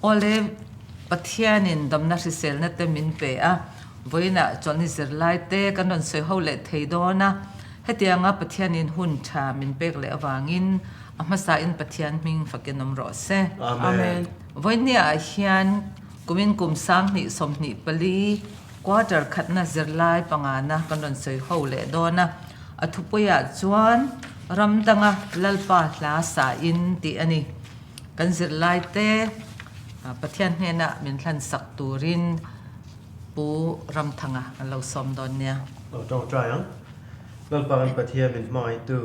Awle, Pathianin damna hriselna te min pe a, vawiinah chawlhni zirlai te kan rawn sawi ho leh thei dawn a. Hetianga Pathianin hun tha min pek leh avangin a hmasain Pathian hming fakin awm rawh se. Amen. Vawiinniah hian kumin kum 2024 quarter khatna zirlai pangana kan rawn sawi ho leh dawn a. A thupuiah chuan ram danga Lalpa hla sain tih a ni. Kan zirlaite Pathian hnenah min hlansak turin Pu Ramthanga an lo sawm dawn nia. Lo tawngtai ang. Lalpa kan Pathian min hmangaihtu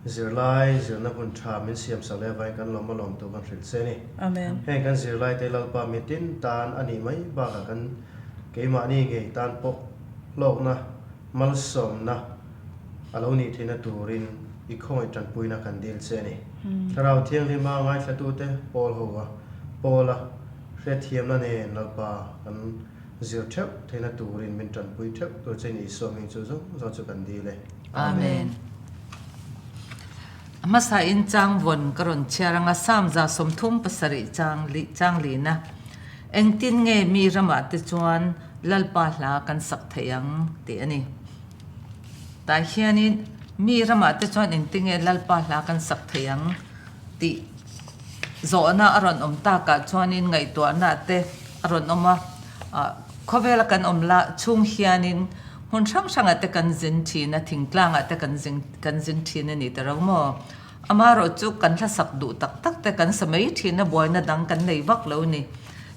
zirlai zirna hun tha min siamsak leh avangin kan lawm a lawm tur kan hrilh che a ni. Amen. Heng kan zirlaite Lalpa mitin tan a nih mai bakah kan keimahni ngei tan pawh hlawkna Malsawmna a lo nih theihna turin i khawngaih tanpuina kan dil che a ni. Thlarau Thianghlima ngaithlatute Paul ho a, Paula hriatthiamna nen Lalpa kan zir theuh theihna turin min tanpui theuh tur che ni Isua hming chu zawng zawng chu kan dil e. Amen. A hmasa in chang vawn ka rawn chhiar anga Psalm 37 chang li chang lina Engtin nge mi ramah te chuan Lalpa hla kan sak theih ang tih a ni. Tah hianin mi ramah te chuan engtin nge Lalpa hla kan sak theih ang tih zawhna a rawn awm takah chuanin ngaihtuahna te a rawn awm a. Khawvela kan awm lah chhung hianin hmun hrang hrangah te kan zin thin a, thingtlangah te kan zin kan zin thin a ni ta ro maw? Amaherawhchu kan hla sak duh tak tak te kan sa mai thin a, buaina dang kan nei vak lo a ni.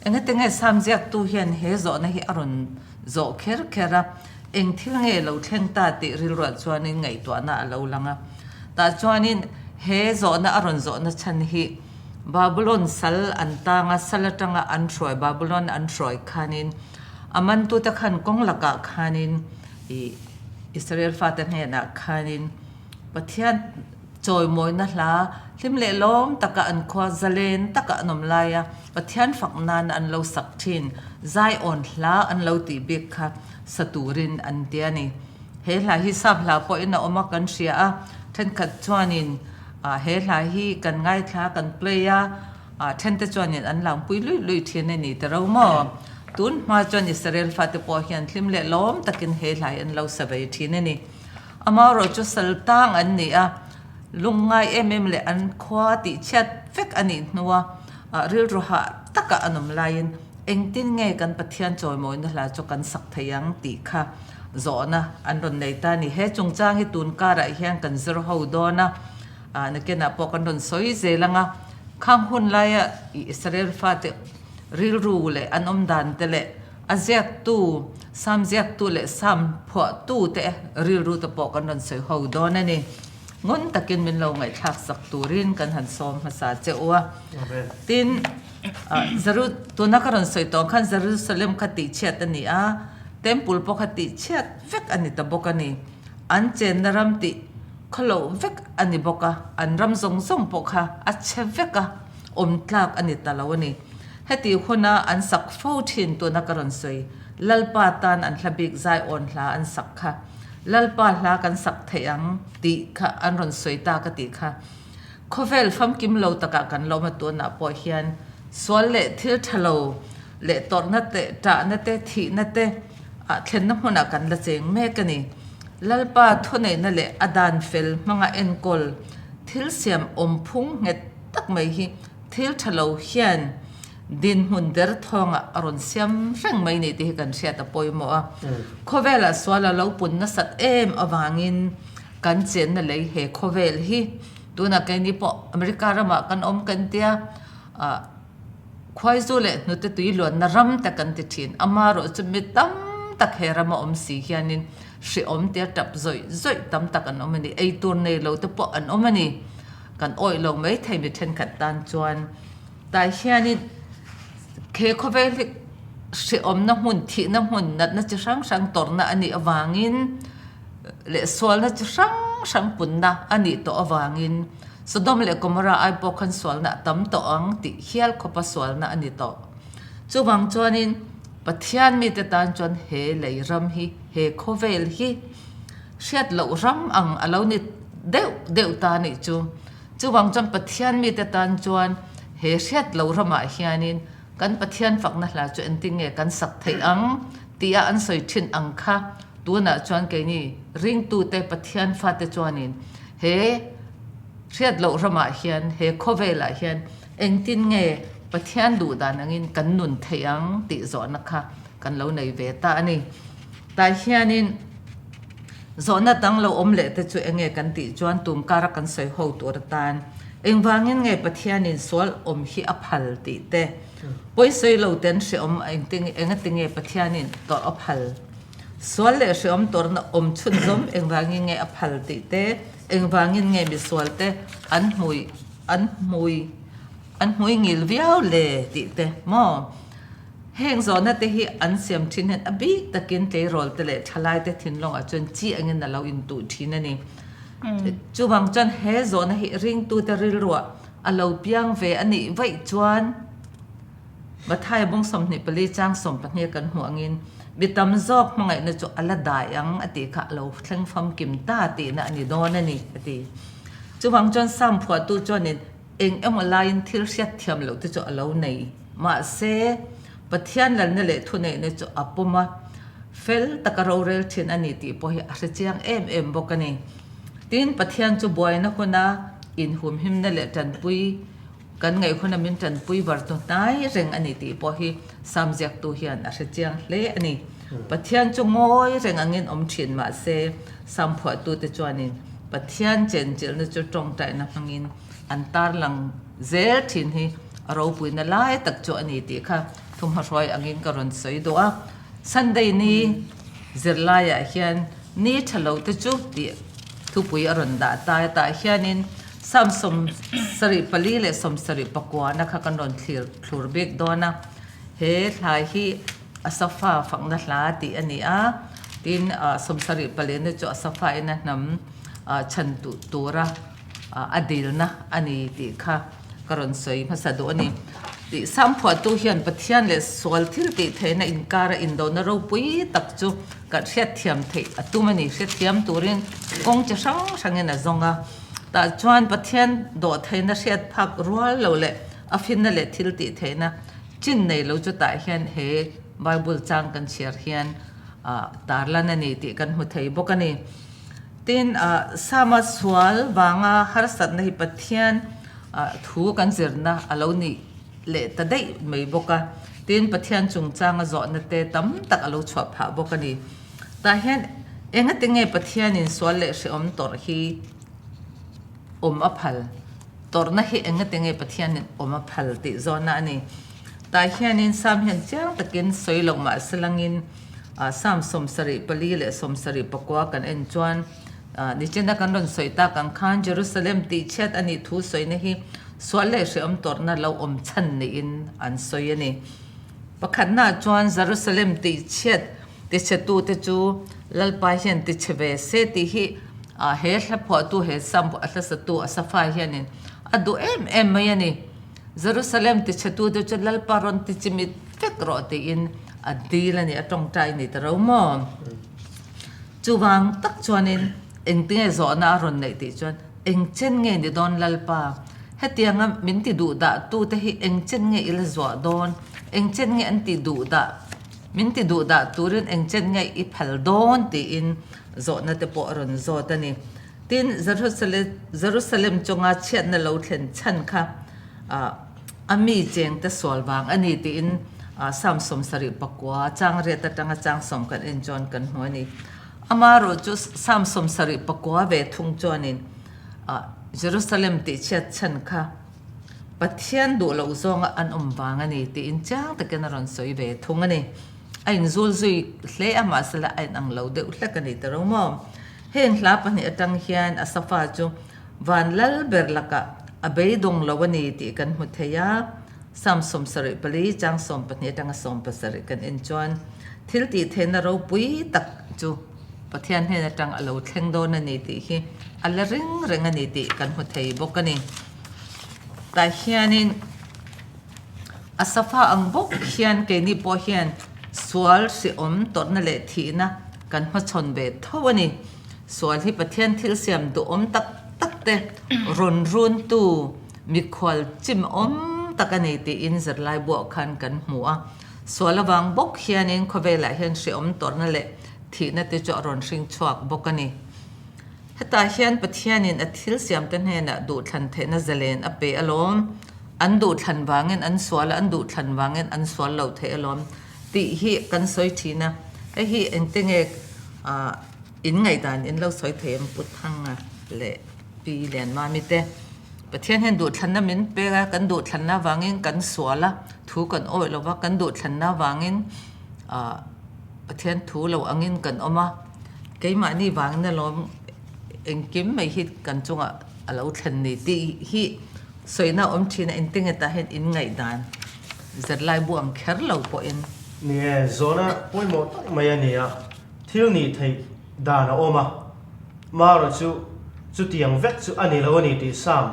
Engati nge Sam ziaktu hian he zawhna hi a rawn zawh kher kher a, eng thil nge lo thleng ta tih rilruah chuanin ngaihtuahna a lo lang a. Tah chuanin he zawhna a rawn zawhna chhan hi Babulon sal an tang a, sal atanga an hruai Babulon an hruai khanin a mantute khan kawng lakah khanin ih Israel fate hnenah khanin Pathian chawimawina hla hlim leh lawm taka an khua zalen taka an awm laia Pathian fak nana an lo sak thin Zion hla an lo tih bik kha sa turin an ti a ni. He hla hi sap hla pawhin a awm a kan hria a, thenkhat chuanin he hla hi kan ngaithla kan play a, thente chuanin an langpui luih luih thin a ni ta ro maw? Tun hma chuan Israel fate pawh hian hlim leh lawm takin he hla hi an lo sa ve thin a ni. Amaherawh chu sal tang an ni a, lungngai em em leh an khua tih chhiat vek a nih hnua rilru hah taka an awm laiin engtin nge kan Pathian chawimawina hla chu kan sak thei ang tih kha zawhna an rawn nei ta a ni. He chungchang hi tun karah hian kan zir ho dawn a, nakinah pawh kan rawn sawi zel ang a, khang hun laia Israel fate rilru leh an awm dan te leh A ziaktu, Sam ziaktu leh Sam phuahtu te rilru te pawh kan rawn sawi ho dawn a ni. Ngun takin min lo ngaihthlak sak turin kan han sawm hmasa che u a. Tin, Jeru, tuna ka rawn sawi tawh ang khan Jerusalem kha tihchhiat a ni a, Temple pawh kha tihchhiat vek a ni ta bawk a ni. An chenna ram tih khawloh vek a ni bawk a, an ram zawng zawng pawh kha a chhe vek a, awm tlak a ni ta lo a ni. Heti huna an sak fo thin tuna ka rawn sawi, Lalpa tan an hla bik Zion hla an sak kha. Lalpa hla kan sak theih ang tih kha an rawn sawi ta ka tih kha. Khawvel famkim lo takah kan lawm a tunah pawh hian sual leh thil tha lo leh tawrhna te, tahna te, thihna te ah thlenna hmunah kan la cheng mek a ni. Lalpa thuneihna leh a dan fel hmanga enkawl thil siam awmphung nghet tak mai hi Thil tha lo hian dinhmun der thawngah a rawn siam reng mai ni tih hi kan hriat a pawimawh a. Khawvelah sual a lo pun nasat em avangin kan chenna lei he khawvel hi tunah keini pawh America ramah kan awm kan tia, khuaizu leh hnute tui luanna ram te kan ti thin. Amaherawh chu mi tam tak he rama awm si hianin hrehawm tia tap zawih zawih tam tak an awm a ni. Eitur nei lo te pawh an awm a ni. Kan awih lo mai thei mi thenkhat tan chuan tah hianin he khawvel hi hrehawmna hmun, thihna hmun, natna chi hrang hrang tawrhna a nih avangin leh sualna chi hrang hrang punna a nih tawh avangin Sodom leh Gomorrah ai pawh khan sualna a tam tawh ang tih hial khawpa sualna a ni tawh. Chuvang chuanin Pathian mite tan chuan he lei ram hi, he khawvel hi Hriat loh ram ang a lo ni deuh deuh ta nih chu. Chuvang chuan Pathian mite tan chuan He hriat lo ramah hianin kan Pathian fakna hla chu engtin nge kan sak theih ang tia an sawi thin ang kha tunah chuan keini ringtute Pathian fate chuanin he hriat loh ramah hian he khawvelah hian engtin nge Pathian duh dan angin kan nun theih ang tih zawhna kha kan lo nei ve ta a ni. Tah hianin zawhna dang lo awm leh te chu enge kan tih chuan tum kara kan sawi ho tur atan engvangin nge Pathianin sual awm hi a phal tih te, pawisawi lo ten hreawm engati nge Pathianin tawrh a phal, sual leh hreawm tawrhna awm chhunzawm engvangin nge a phal tih te, engvangin nge misual te an hmui an hmui an hmui ngil viau le tih te maw? Heng zawhna te hi an siam thin hian a bik takin tleirawl te leh thalai te thinlawngah chuan chi angin a lo intuh thin a ni. Chuvang chuan he zawhna hi ringtute rilruah a lo piang ve a nih vaih chuan Mathaia bung 24 chang 12 kan hmuh angin mi tam zawk hmangaihna chu a la dai ang a tih kha a lo thleng famkim ta tihna a ni dawn a ni a ti. Chuvang chuan Sam phuahtu chuanin Eng emaw laiin thil hriatthiam loh te chu a lo nei. Mahse, Pathian lalna leh thuneihna chu a pawm a, fel taka rorel thin a ni tih pawh hi a hre chiang em em bawk a ni. Tin, Pathian chu buaina huna inhumhimna leh tanpui kan ngaih huna min tanpui vartu hnai reng a ni tih pawh hi Sam ziaktu hian a hre chiang hle a ni. Pathian chu ngawi reng angin awm thin mahse, Sam phuahtute chuanin Pathian chenchilhna chu tawngtaina hmangin an tarlang zel thin hi a ropuina lai tak chu a ni tih kha thumhmahruai angin ka rawn sawi duh a. Sunday ni zirlaiah hian ni tha lo te chu tih thupui a rawn dah ta a, tah hianin Psalm 74 leh 74 na kha kan rawn thlir thlur bik dawn a. He thlai hi Asafa fakna hla tih a ni a, tin 74 na chu Asafa ina hnam chhan tura a dilna a ni tih kha ka rawn sawi hmasa duh a ni. Tih Sam phuahtu hian Pathian leh sual thil tih theihna inkara indona ropui tak chu kan hriatthiam theih a tum a ni. Hriatthiam turin kawng chi hrang hrangin a zawng a. Tah chuan Pathian dawh theihna hriat phak rual lo leh a finna leh thil tih theihna chin nei lo chu tah hian he Bible chang kan chhiar hian tarlan a ni tih kan hmu thei bawk a ni. Tin, Sama sual vanga harsatna hi Pathian thu kan zirna a lo nih leh ta daih mai bawk a. Tin, Pathian chungchanga zawhna te tam tak a lo chhuah phah bawk a ni. Tah hian engati nge Pathianin sual leh hrehawm tawrh hi awm a phal? Tawrhna hi engati nge Pathianin awm a phal tih zawhna a ni. Tah hianin Sam hian chiang takin sawi loh mahse langin, Psalm 74 leh 79 kan en chuan nichina kan rawn sawi tak ang khan Jerusalem tihchhiat a nih thu sawina hi sual leh hrehawm tawrhna lo awm chhan niin an sawi a ni. Pakhatnaah chuan Jerusalem tihchhiat tichhetute chu Lalpa hian tichhe ve se tih hi he hla phuahtu he Psalm a hlasatu Asapha hianin a duh em em mai a ni. Jerusalem tichhetute chu Lalpa rawn tichimit vek rawh tiin a dil a ni, a tawngtai a ni ta ro maw? Chuvang tak chuanin engtinge zawhna a rawn neih tih chuan engchen nge ni dawn Lalpa? Hetianga min ti duh dah tute hi engchen nge i la zuah dawn? Engchen nge an ti duh dah? Min ti duh dah turin engchen nge i phal dawn? tiin zawhna te pawh a rawn zawt a ni. Tin, Jerusalem chunga chhiatna lo thlen chhan kha a mi chengte sual vang a ni tiin Psalm 79 chang riat atanga chang sawm kan en chuan kan hmu a ni. Amaherawh chu Psalm 79 ve thung chuanin Jerusalem tihchhiat chhan kha Pathian duh loh zawnga an awm vang a ni tiin chiang takin a rawn sawi ve thung a ni. A inzul zui hle a mahsela a inang lo deuh hlek a ni ta ro maw? Heng hla pahnih atang hian Asafa chu van lal ber lakah a beidawng lo a ni tih kan hmu thei a, Psalm 74 chang 12 atanga 17 kan en chuan thil tih theihna ropui tak chu Pathian hnen atang a lo thleng dawn a ni tih hi a la ring reng a ni tih kan hmu thei bawk a ni. Tah hianin Asafa ang bawk hian keini pawh hian sual hrehawm tawrhna leh thihna kan hmachhawn ve tho a ni. Sual hi Pathian thil siam duhawm tak tak te rawn runtu mikhual chim awm tak a ni tiin zirlaibuah khan kan hmu a. Sual avang bawk hianin khawvelah hian hrehawm tawrhna leh thihna te chu a rawn hring chhuak bawk a ni. Hetah hian Pathianin a thil siamte hnenah duhthlan theihna zalen a pe alawm, an duhthlan vangin an sual a, an duhthlan vangin an sual lo thei alawm tih hi kan sawi thin a. Hei hi engte nge in ngaihdan in lo sawi thei em Pu Thanga leh Pi Lianmami te? Pathian hian duhthlanna min pek a, kan duhthlanna avangin kan sual a, thu kan awih lo va, kan duhthlanna avangin Pathian thu lo angin kan awm a, keimahni vangin alawm engkim mai hi kan chungah a lo thlen ni tih hi sawina awm thin a, engtinge tah hian in ngaihdan zirlai bu ang kher lo pawhin. Ni e, zawhna pawimawh tak mai a ni a, thil nih theih dan a awm a, Mara chu chutiang vek chu a ni lo a ni tih Sam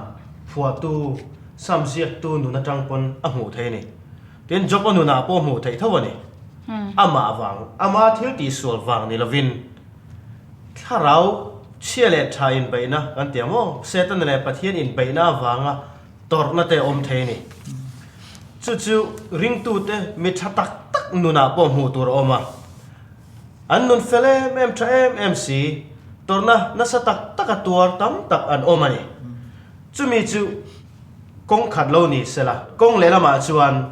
phuahtu, Sam ziaktu nun atang pawn a hmuh theih a ni. Tin, Job-a nunah pawh hmuh theih tho a ni. Amah vang, ama thil tihsual vang ni lovin thlarau chhia leh tha inbeihna kan ti ang maw? Setana leh Pathian inbeihna avanga tawrhna te a awm thei a ni. Chu chu ringtute mi tha tak tak nunah pawh hmuh tur a awm a. An nun fel em em tha em em si, tawrhna nasa tak taka tuar tam tak an awm a ni. Chumi chu kawng khat lo ni sela, kawng lehlamah chuan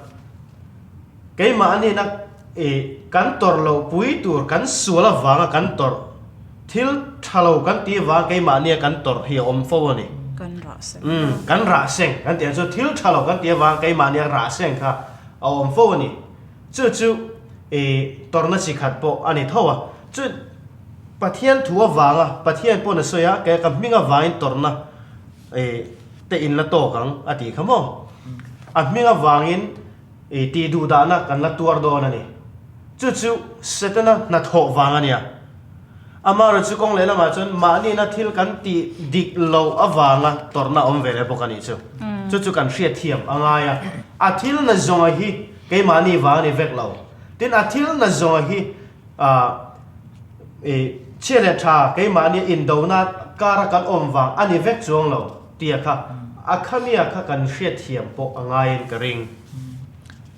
keimah anihna i kan tawrh loh pui tur kan sual avanga kan tawrh, thil tha lo kan tih avanga keimahnia kan tawrh hi a awm fo a ni. Kan rah seng. Umm, kan rah seng kan tih ang chu thil tha lo kan tih avanga keimahnia rah seng kha a awm fo a ni. Chu chu i tawrhna chi khat pawh a ni tho a. Chu Pathian thu avanga, Pathian paw'n a sawi a, kei ka hming avangin tawrhna i te in la tawk ang a tih kha maw? A hming avangin i tih duhdahna kan la tuar dawn a ni. Chu chu Setana hnathawh vang a nia. Amaherawhchu chu kawng lehlamah chuan mahnina thil kan tih dik loh avanga tawrhna a awm ve leh bawk a nih chu. Chu chu kan hriatthiam a ngai a. A thil na zawnga hi Keimahni vang a ni vek lo. Tin, a thil na zawnga hi i chhia leh tha keimahni indona kara kan awm vang a ni vek chuang lo tia kha a khamia kha kan hriatthiam pawh a ngaiin ka ring.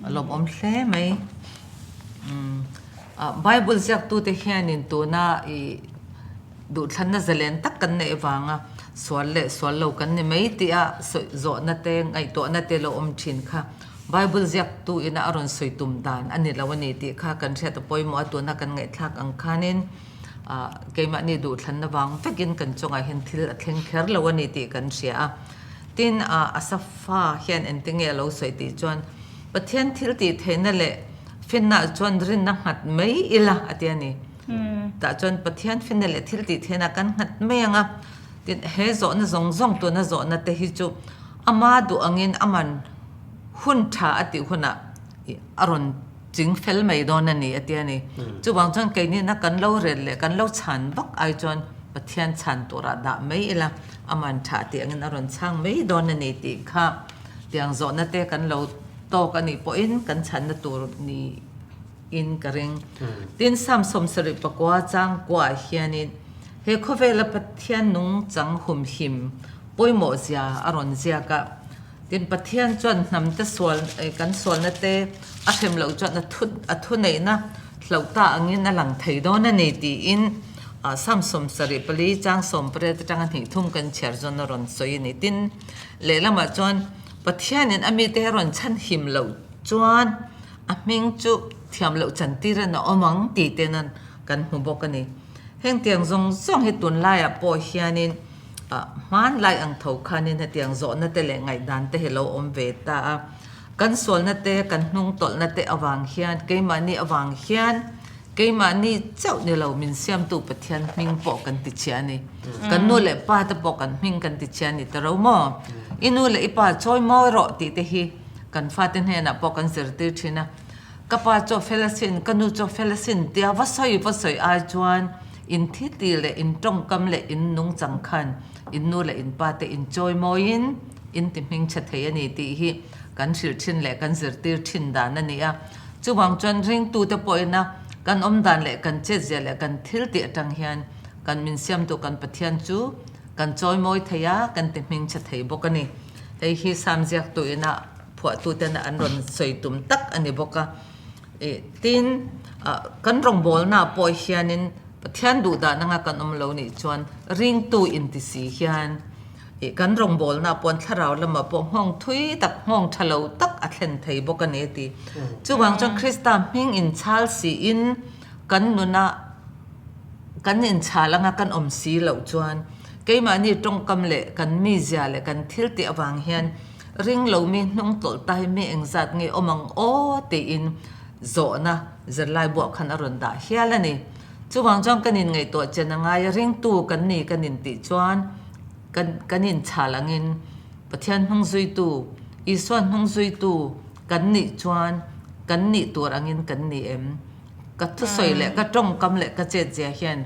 A lawmawm hle mai. Bible ziaktute hianin tuna i Duhthlanna zalen tak kan neih avanga sual leh sual lo kan ni mai tia sawi zawhna te, ngaihtuahna te lo awm thin kha Bible ziaktu ina a rawn sawi tum dan a ni lo a ni tih kha kan hriat a pawimawh a, tuna kan ngaihthlak ang khanin keimahni duhthlanna vang vekin kan chungah hian thil a thleng kher lo a ni tih kan hria a. Tin, Asafa hian engtinge a lo sawi tih chuan Pathian thil tih theihna leh finna chuan rinna nghat mai ila a ti a ni. Tah chuan Pathian finna leh thil tih theihna kan nghat mai ang a, tin he zawhna zawng zawng tuna zawhna te hi chu ama duh angin aman hun tha a tih hunah a rawn ching fel mai dawn a ni a ti a ni. Chuvang chuan keinina kan lo rel leh kan lo chhan vak ai chuan Pathian chhan turah dah mai ila aman tha tih angin a rawn chhang mai dawn a ni tih kha tiang zawhna te kan lo tawk a nih pawhin kan chhanna tur ni in ka ring. Tin, Psalm 74 chang kuah hianin he khawvela Pathian nungchang humhim pawimawh zia a rawn ziak a. Tin, Pathian chuan hnamte sual kan sualna te a hrem loh chuan a thu a thuneihna hloh ta angin a lang thei dawn a ni tiin Psalm 74 chang 18 atanga hnih thum kan chhiar zawn a rawn sawi a ni. Tin, lehlamah chuan Pathianin a mite a rawn chhanhim loh chuan A hming chu thiam loh chantir in a awm ang tih te nan kan hmu bawk a ni. Heng tiang zawng zawng hi tunlaiah pawh hianin hmanlai ang tho khanin hetiang zawhna te leh ngaihdan te hi lo awm ve ta a. Kan sualna te, kan hnung tawlhna te avang hian, keimahni avang hian keimahni chauh ni lo min siamtu Pathian hming pawh kan ti chhia a ni. Kan nu leh pa te pawh kan hming kan ti chhia a ni ta ro maw? I nu leh i pa chawi mawi rawh tih te hi Kan fate hnenah pawh kan zirtir thin a, ka pa chaw fel asin, ka nu chaw fel asin tia va sawi va sawi ai chuan in thiti leh in tawngkam leh in nungchang khan in nu leh in pa te in chawi mawiin in ti hmingchhe thei a ni tih hi kan hrilh thin leh kan zirtir thin dan a ni a. Chuvang chuan ringtute pawhina kan awm dan leh kan chetzia leh kan thil tih atang hian kan min siamtu kan Pathian chu kan chawi mawi thei a, kan ti hmingchhe thei bawk a ni. Hei hi Sam ziaktu ina phuahtuten an rawn sawi tum tak a ni bawk a. Tin, kan rawngbawlnaah pawh hianin Pathian duhdan anga kan awm lo nih chuan ringtu inti si hian kan rawngbawlnaah pawh thlarau lamah pawh nghawng thui tak, nghawng tha lo tak a thlen thei bawk a ni a ti. Chuvang chuan Krista hming inchhal siin kan nuna kan inchhal anga kan awm si loh chuan keimahni tawngkam leh kan mizia leh kan thiltih avang hian Ring lo mi hnung tawlh ta hi mi engzat nge awm ang aw tiin zawhna zirlai buah khan a rawn dah hial a ni. Chuvang chuan kan inngaihtuah chen a ngai a, ringtu kan ni kan intih chuan kan kan inchhal angin Pathian hnung zuitu, Isua hnung zuitu kan nih chuan kan nih tur angin kan ni em? Ka thusawi leh ka tawngkam leh ka chetzia hian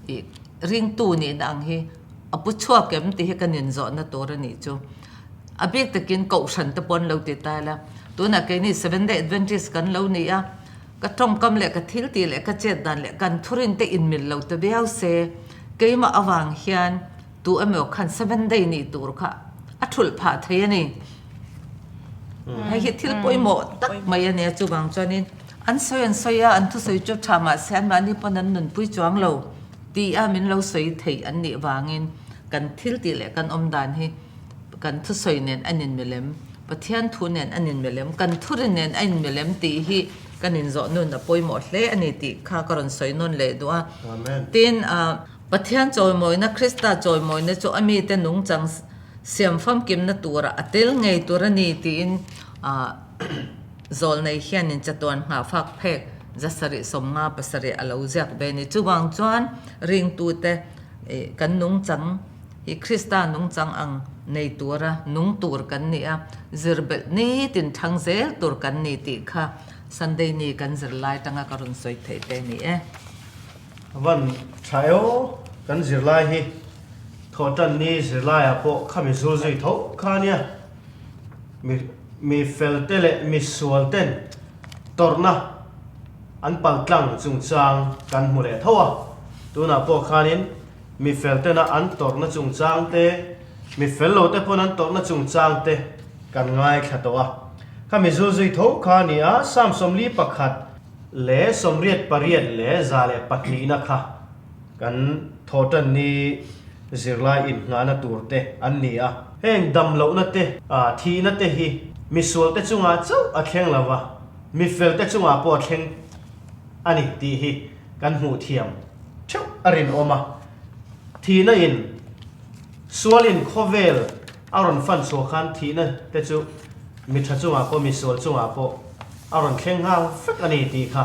ih ringtu nihna ang hi a pu chhuak em tih hi kan inzawhna tur a nih chu. A bik takin kohhran te pawh an lo ti ta ila, tunah keini Seventh Day Adventist kan lo ni a, ka tawngkam leh ka thil tih leh ka chet dan leh kan thurin te inmil lo ta viau se, keimah avang hian tu emaw khan Seventh Day nih tur kha a thulh phah thei a ni. Hei hi thil pawimawh tak mai a nia, chuvang chuanin an sawi an sawi a, an thusawi chu tha mahse anmahni pawn an nunpui chuang lo ti a min lo sawi theih an nih vangin kan thil tih leh kan awm dan hi kan thusawi nen an inmelem, Pathian thu nen an inmelem, kan thurin nen a inmelem tih hi kan inzawh nun a pawimawh hle a ni tih kha ka rawn sawi nawn leh duh a. Tin, Pathian chawimawina, Krista chawimawina chu a mite nungchang siam famkimna turah a tel ngei tur a ni tiin zawlnei hianin chatuan nghahfak phek 757 a lo ziak ve a ni. Chuvang chuan ringtute kan nungchang Hi Krista nungchang ang nei tura nung tur kan ni a, zir belh nitin thang zel tur kan ni tih kha Sunday ni kan zir lai tanga ka rawn sawi theih te ni e. Van tha e aw, kan zirlai hi thawhtan ni zirlaiah pawh khami zul zui tho kha nia. Mi mi fel te leh mi sual ten tawrhna an paltlang chungchang kan hmu leh tho a, tunah pawh khanin Mi fel tena an tawrhna chungchang te, mi fel lo te pawn an tawrhna chungchang te kan ngaithla tawh a. Kha mi zulzui tho kha a ni a, Psalm 41 leh 88 leh 102na kha kan thawhtan ni zirlai innghahna tur te an ni a. Heng dam lohna te, thihna te hi misual te chungah chauh a thleng lo va, mi fel te chungah pawh a thleng a ni tih hi kan hmuh thiam theuh a rinawm a, thihna in sualin khawvel a rawn fan chhuah khan thihna te chu mi tha chungah pawh mi sual chungah pawh a rawn thleng nghal vek a ni tih kha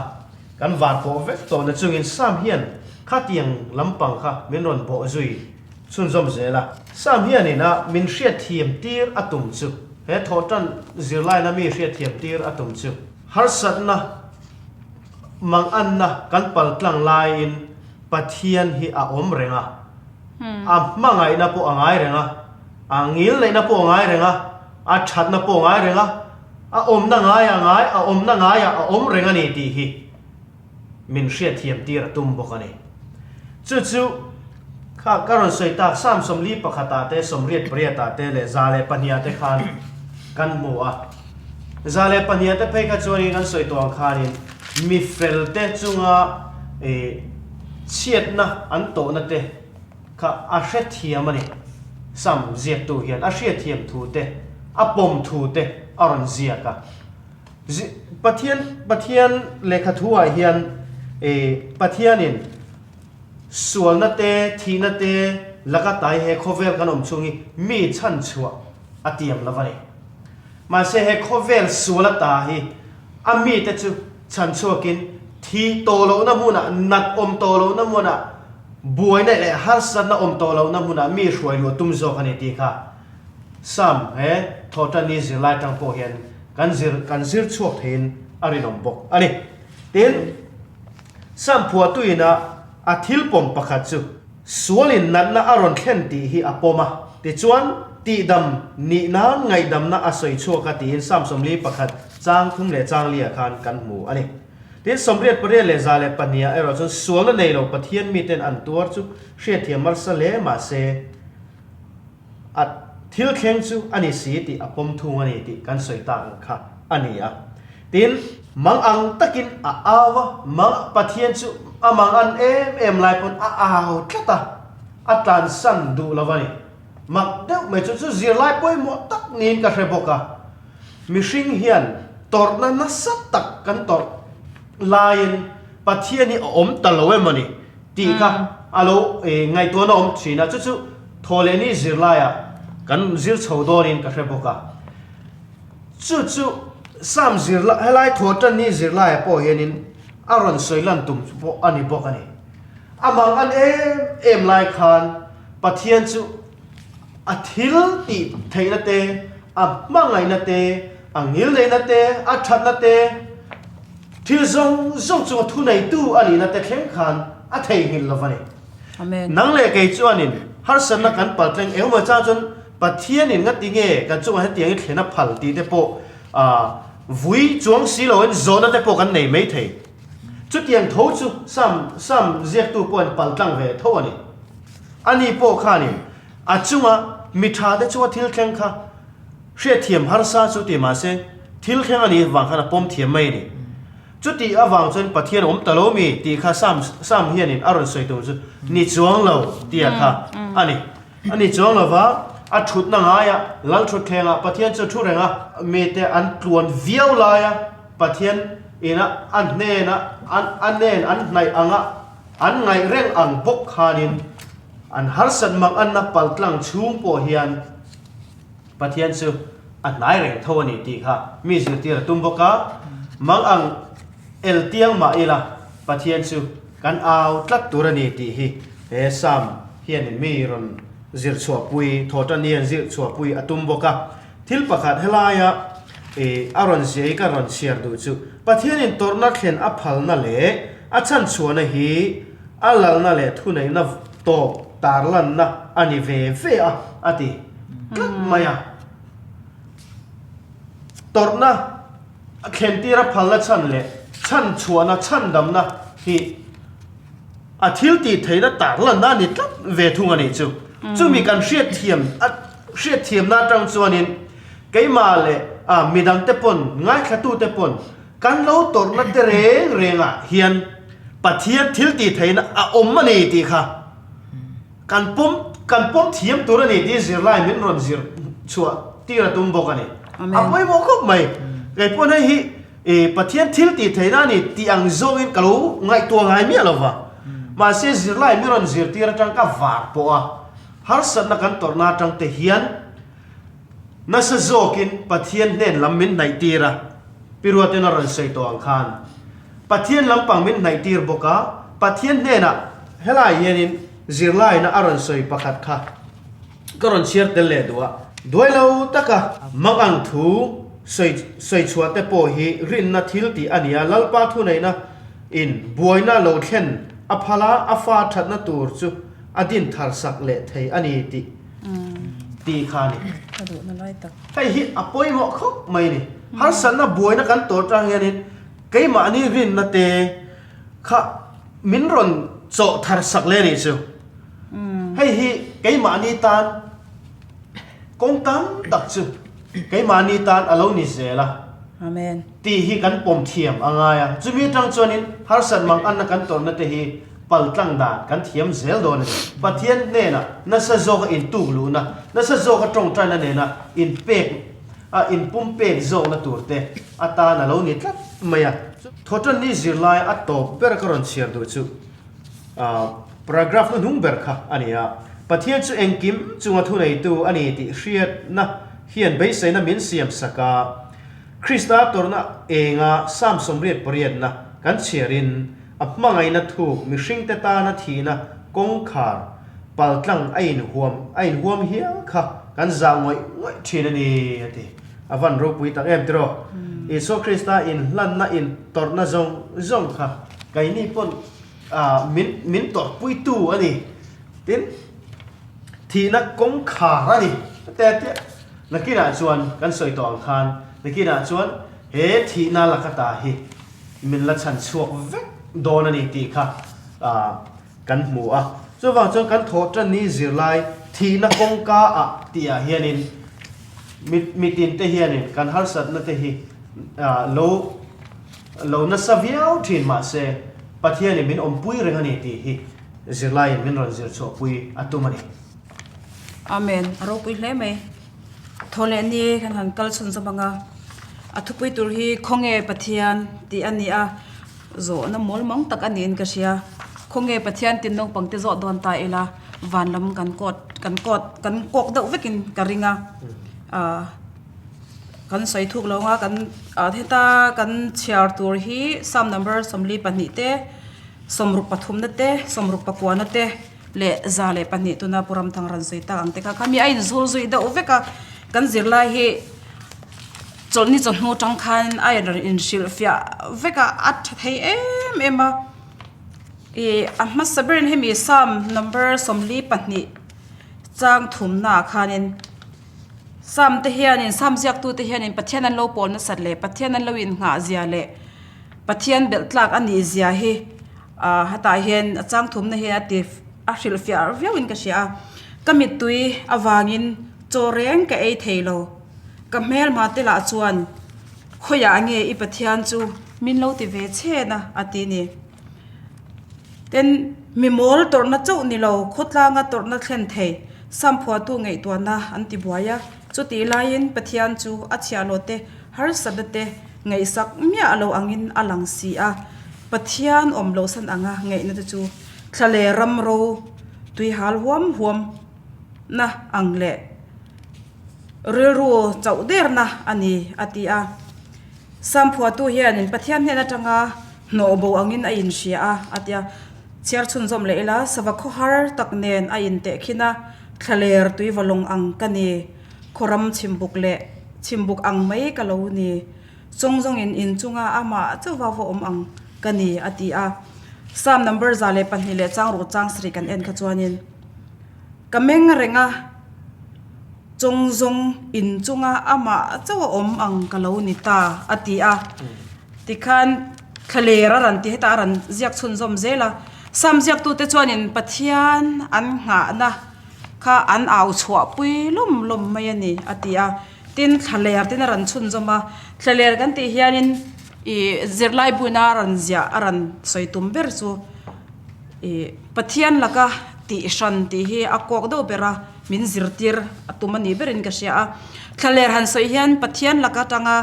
kan var pawh vek tawh na chungin Sam hian khatiang lampang kha min rawn bawh zui chhunzawm zel a. Sam hianin a min hriatthiam tir a tum chu he thawhtan zirlaina mi hriatthiam tir a tum chu harsatna Manganna kan paltlang laiin Pathian hi a awm reng a, a hmangaihna pawh a ngai reng a, a ngilneihna pawh a ngai reng a, a thatna pawh a ngai reng a, a awmna ngaia ngai, a awmna ngaia a awm reng a ni tih hi min hriatthiam tir a tum bawk a ni. Chu chu kha ka rawn sawi tak Psalm 41 ah te, 88 ah te leh 102 ah te khan kan hmu a. 102 te phei kha chuanin kan sawi tawh ang khanin mi fel te chunga chhiatna an tawhna te kha a hrethiam a ni. Psalm ziaktu hian a hriatthiam thu te, a pawm thu te a rawn ziak a. Pathian Pathian lehkha thu ah hian Pathianin sualna te, thihna te laka tai he khawvel kan awm chhung hi mi chhanchhuah a tiam lo a ni. Mahse he khawvel sual ata hi a mite chu chhanchhuakin thih tawh lohna hmunah, nat awm tawh lohna hmunah, buaina leh harsatna awm tawh lohna hmunah mi hruai luah tum zawk a ni tih kha Psalm he Thawhṭanni zirlai ṭang pawh hian kan zir kan zir chhuak theiin a rinawm bawk a ni. Tin, Psalm phuahtuin a a thil pawm pakhat chu sualin natna a rawn thlen tih hi a pawm a, tichuan tihdam nih nan ngaihdamna a sawi chhuak a tiin Psalm 41 chang thum leh chang liah khan kan hmu a ni. Tin, 88 leh 102 ah erawh chuan sualna nei lo Pathian miten an tuar chu hriatthiam harsa hle mahse, A Thil thleng chu a ni si tih a pawm thung a ni tih kan sawi tak ang kha a ni a. Tin, mang ang takin a au a, mang Pathian chu a mang an em em lai pawn a au tlat a, a tlansan duh lo a ni. Mak deuh mai chu chu zirlai pawimawh tak niin ka hre bawk a. Mihring hian tawrhna nasa tak kan tawrh laiin Pathian hi a awm ta lo em a ni tih kha a lo ngaihtuahna awm thin a, chu chu Thawhlehni zirlaiah kan zir chho dawnin ka hre bawk a. Chu chu Sam zirlai, helai Thawhtanni zirlaiah pawh hianin a rawn sawi lan tum pawh a ni bawk a ni. A mang an em em lai khan Pathian chu a thil tih theihna te, a hmangaihna te, a ngilneihna te, a thatna te, thil zawng zawng chunga thuneitu a nihna te thleng khan a theihnghilh lo a ni. Nang leh kei chuanin harsatna kan paltleng engemaw chang chuan Pathianin ngati nge kan chungah hetiang i thlen a phal tih te pawh vui chuang si loin zawhna te pawh kan nei mai thei. Chutiang tho chu Sam Sam ziaktu pawhin paltlang ve tho a ni. Ani pawh khanin a chunga mi tha te chunga thil thleng kha hriatthiam harsa chu ti mahse thil thleng a nih vang khan a pawm thiam mai a ni. Chutih avang chuan Pathian awm ta lo mi tih kha Sam Sam hianin a rawn sawi tur chu ni chuang lo tia kha a ni. A ni chuang lo va, a thutna ngaia lal thutthlengah Pathian chu a thu reng a, mite an tluan viau laia Pathian ina a hnena a nen an hnaih anga an ngaih reng ang bawk khanin an harsat mak anna paltlang chhung pawh hian Pathian chu a hnai reng tho a ni tih kha mi zirtir a tum bawk a, mang ang eltiang mah ila Pathian chu kan au tlat tur a ni tih hi he Psalm hianin mi rawn zir chhuahpui, thawhtan hian zir chhuahpui a tum bawk a. Thil pakhat helaia a rawn zia hi ka rawn chhiar duh chu Pathianin tawrhna thlen a phalna leh a chhanchhuahna hi a lalna leh thuneihna tawp tarlanna a ni ve ve a, a ti tlat mai a. Tawrhna thlentir a phalna chhan leh chhanchhuahna, chhandamna hi a thil tih theihna tarlanna a ni tlat ve thung a nih chu. Chumi kan hriatthiam a hriatthiamna atang chuanin keimah leh a midangte pawn ngaithlatute pawn kan lo tawrhna te reng rengah hian Pathian thil tih theihna a awm a ni tih kha kan pawm kan pawm thiam tur a ni tih zirlai min rawn zir chhuah tir a tum bawk a ni. A pawimawh khawp mai. Kei pawn hei hi I Pathian thil tih theihna a ni tih ang zawngin ka lo ngaihtuah ngai miah lo va. Mahse zirlai mi rawn zirtir atang ka var pawh a, harsatna kan tawrhna atang te hian nasa zawkin Pathian hnen lam min hnaihtir a, Pi Ruatin a rawn sawi tawh ang khan Pathian lampang min hnaihtir bawk a, Pathian hnenah helai hianin zirlaina a rawn sawi pakhat kha Ka rawn chhiar tel leh duh a. Duai lo taka mang ang thu sawi sawi chhuah te pawh hi rinna thil tih a ni a, Lalpa thuneihna in buaina lo thlen a phal a, a fa thatna tur chu a din thar sak leh thei a ni tih tih kha a ni. Hei hi a pawimawh khawp mai a ni. Harsatna buaina kan tawr tang hianin keimahni rinna te kha min rawn chawh thar sak leh a nih chu. Hei hi keimahni tan kawng tam tak chu keimahni tan a lo ni zel a. Amen. Tih hi kan pawm thiam a ngai a. Chumi atang chuanin harsat mang anna kan tawrhna te hi paltlang dan kan thiam zel dawn a ni. Pathian hnenah nasa zawka intuk luhna, nasa zawka tawngtaina nena inpek a inpumpek zawkna tur te atan a lo ni tlat mai a. Thawhtanni zirlai a tawp ber ka rawn chhiar duh chu. Paragraph hnuhnung ber kha a ni a, Pathian chu engkim chunga thuneitu a ni tih hriatna hian beiseina min siam sak a. Krista tawrhna enga Psalm 88 kan chhiarin a hmangaihna thuk mihringte tana thihna kawngkhar paltlang a inhuam a inhuam hial kha kan zah ngawih ngawih thin a ni a ti. A van ropui tak em tiraw? Isua Krista inhlanna intawrhna zawng zawng kha keini pawn Min min tawrhpuitu a ni. Tin, thihna kawngkhar a ni. Te tia nakinah chuan kan sawi tawh ang khan nakinah chuan he thihna lakata hi min la chhan chhuak vek dawn a ni tih kha kan hmu a. Chuvang chuan kan thawh tan ni zirlai Thihna kawngka ah tih ah hianin mitin te hianin kan harsatna te hi lo lo nasa viau thin mahse Pathianin min awmpui reng a ni tih hi zirlaiin min rawn zir chhuahpui a tum a ni. Amen. A ropui hle mai. Thaw leh ni kan han kal chhun zawm ang a, a thupui tur hi khawnge Pathian tih a ni a, zawhna mawl mang tak a niin ka hria. Khawnge Pathian tin naupang te zawh dawn ta ila van lam kan kawt kan kawt kan kawk deuh vekin ka ring a, ah kan sawi thuk lo ang a kan ah heta kan chhiar tur hi Psalm number 42 te 63 na te 69 na te. leh 102 tuna Pu Ramthang rawn sawi tak ang te kha khami a inzul zui deuh vek a, kan zirlai hi chawlhni chawhnu tang khan a in rawn inhrilh fiah vek a, a tha thei em em a, ih a hmasa berin hemi Psalm number 42 chang thumna ah khanin Psalm te hianin Psalm ziaktu te hianin Pathian an lo pawl nasat leh Pathian an lo innghah zia leh Pathian belh tlak a nih zia hi. Ahh hetah hian a chang thumna hi a ti a hrilh fiah viau in ka hria a ka mittui avangin chaw reng ka ei thei lo ka hmelma te lah chuan khawiah nge i Pathian chu min lo ti ve chhen a a ti ni tin mi mawl tawrhna chauh ni lo khawtlanga tawrhna thlen thei samphuatu ngaihtuahna an ti buai a chutih laiin Pathian chu a chhiahhlawh te harsatna te ngaihsak miah lo angin a lang si a. Pathian awm loh san anga ngaihna te chu thla leh ram ro tui hal huam huam na ang leh rilru chauh der na a ni a ti a. Samphuatu hianin Pathian hnen atanga hnawh bo angin a inhria a a ti a. Chhiar chhunzawm leh ila sava khawhar tak nen a intehkhin a, thla ler tui valawng ang ka ni, khawram chhimbuk leh chhimbuk ang mai ka lo ni. Chawng zawngin in chunga amah chauhva va awm ang ka ni, a ti a. Psalm number 102 leh chang ruk chang sarih kan en kha chuanin, Ka meng reng a, chawng zawng in chunga amah chauh a awm ang ka lo ni ta, a ti a. Tikhan thlaler a rawn ti hetah a rawn ziak chhunzawm zel a. Psalm ziaktute chuanin Pathian an nghahna kha an au chhuahpui lawm lawm mai a ni, a ti a. Tin, thlaler tin a rawn chhunzawm a, thlaler kan tih hianin ih zirlai buina a rawn ziah a rawn sawi tum ber chu ih Pathian laka tih hran tih hi a kawk deuh ber a, min zirtir a tum a nih berin ka hria a. Thlaler han sawi hian Pathian laka atanga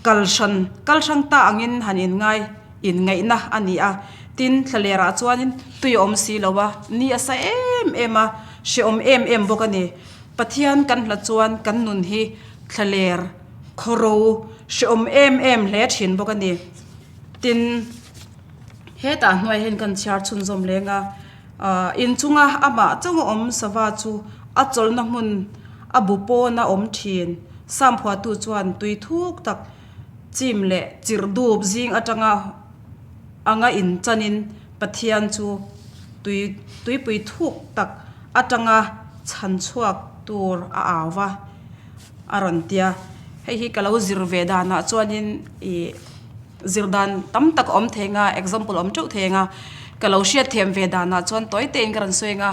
kal hran kal hrang ta angin han inngai inngaihna a ni a. Tin, thlalerah chuanin tui a awm si lo a, ni a sa em em a, hrehawm em em bawk a ni. Pathian kan hlat chuan kan nun hi thlaler, khawro, hrehawm em em hle thin bawk a ni. Tin, hetah hnuai hian kan chhiar chhunzawm leng a, ah inchunga amah chauh a awm sava chu a chawlhna hmun a bu pawn a awm thin. Samphuatu chuan tui thuk tak chim leh chirh dup zing atanga anga inchanin Pathian chu tui tuipui thuk tak atanga chhan chhuak tur a au va a rawn ti a. Hei hi ka lo zir ve danah chuanin ih zir dan tam tak a awm thei ang a, example a awm teuh thei ang a, ka lo hriat thiam ve danah chuan tawi tein ka rawn sawi ang a,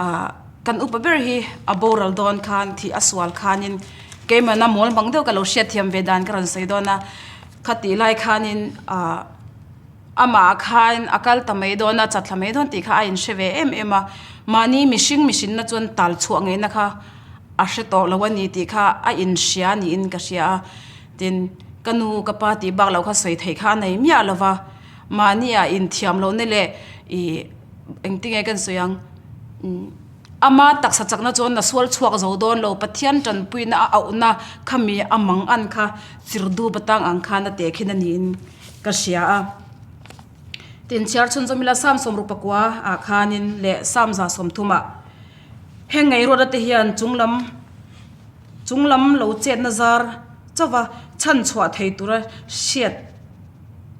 ah kan upa ber hi a boral dawn khan thih a sual khanin keimahna mawl mang deuh ka lo hriat thiam ve dan ka rawn sawi dawn a, khatih lai khanin ah. Amah khan a kal ta mai dawn a, chatthla mai dawn tih kha a inhre ve em em a. Mahni mihring mihrinna chuan tal chhuah ngeina kha a hre tawh lo a ni tih kha a inhria niin ka hria a. Tin, ka nu ka pa tih bak loh kha sawi theih kha a nei miah lo va. Mahni ah inthiam lohna leh ih engtinge kan sawi ang umm ama taksa chakna chuan na sual chhuak zo dawn lo, Pathian tanpuina a auhna khami a mang an kha chirdu batang ang khan a tehkhin a niin. Ka hria a. Tin, chhiar chhunzawm ila Psalm 69 ah khanin leh Psalm 130 ah heng ngaihruatna te hian chunglam chunglam lo chetna zar chauha chhan chhuah thei tura hriat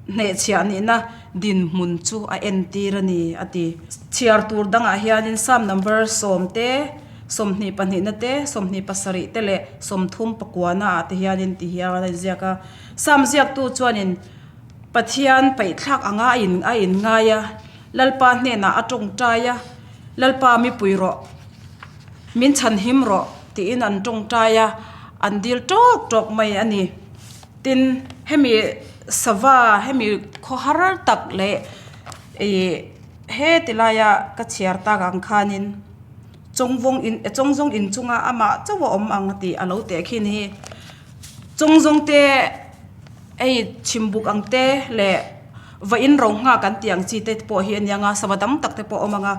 hnehchhiah nihna dinhmun chu a entir a ni a ti. Chhiar tur dangah hianin Psalm number 10 te, 22 na te, 27 te leh 39 na ah te hianin ti hian a inziak a. Sam ziaktu chuanin Pathian paihthlak anga a in a inngai a, Lalpa hnenah a tawngtai a, Lalpa mipui rawh. Min chhanhim rawh tiin an tawngtai a, an dil tawk tawk mai a ni. Tin, hemi sava hemi khawhar tak leh ih heti laia ka chhiar tak ang khanin chawngvawng in chawngzawng inchunga amah chauh a awm ang tih a lo teh khin hi. Chawngzawng te hei chhimbuk ang te leh va in ro nghak an tih ang chi te pawh hi a nia nga sava dang tak te pawh a awm ang a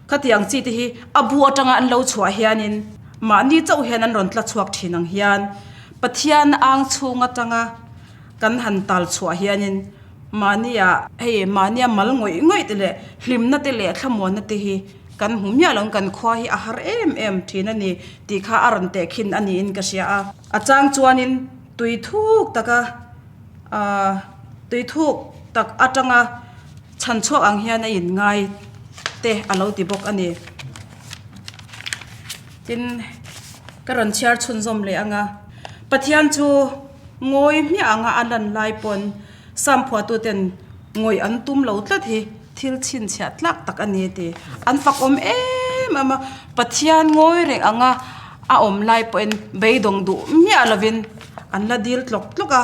khatiang chi te hi a bu atanga an lo chhuah hianin mahni chauh hian an rawn tla chhuak thin ang hian Pathian ang chhung atanga kan han tal chhuah hianin mahnia hei mahnia mal ngawih ngawih te leh hlimna te leh thlamuanna te hi Kan hmu miah lo kan khua hi a har em em thin a ni tih kha a rawn teh khin a niin ka hria a. A chang chuanin tui thuk taka ahh tui thuk tak atanga chhan chhuak ang hian a inngai te a lo ti bawk a ni. Tin, ka rawn chhiar chhunzawm leh ang a, Pathian chu ngawi hmiah anga a lan lai pawn Sam phuahtuten ngawih an tum lo tlat hi thil chhinchhiah tlak tak a ni ti. An fak awm em em a, Pathian ngawi reng anga a awm lai pawhin beidawng duh miah lovin an la dil tlawk tlawk a,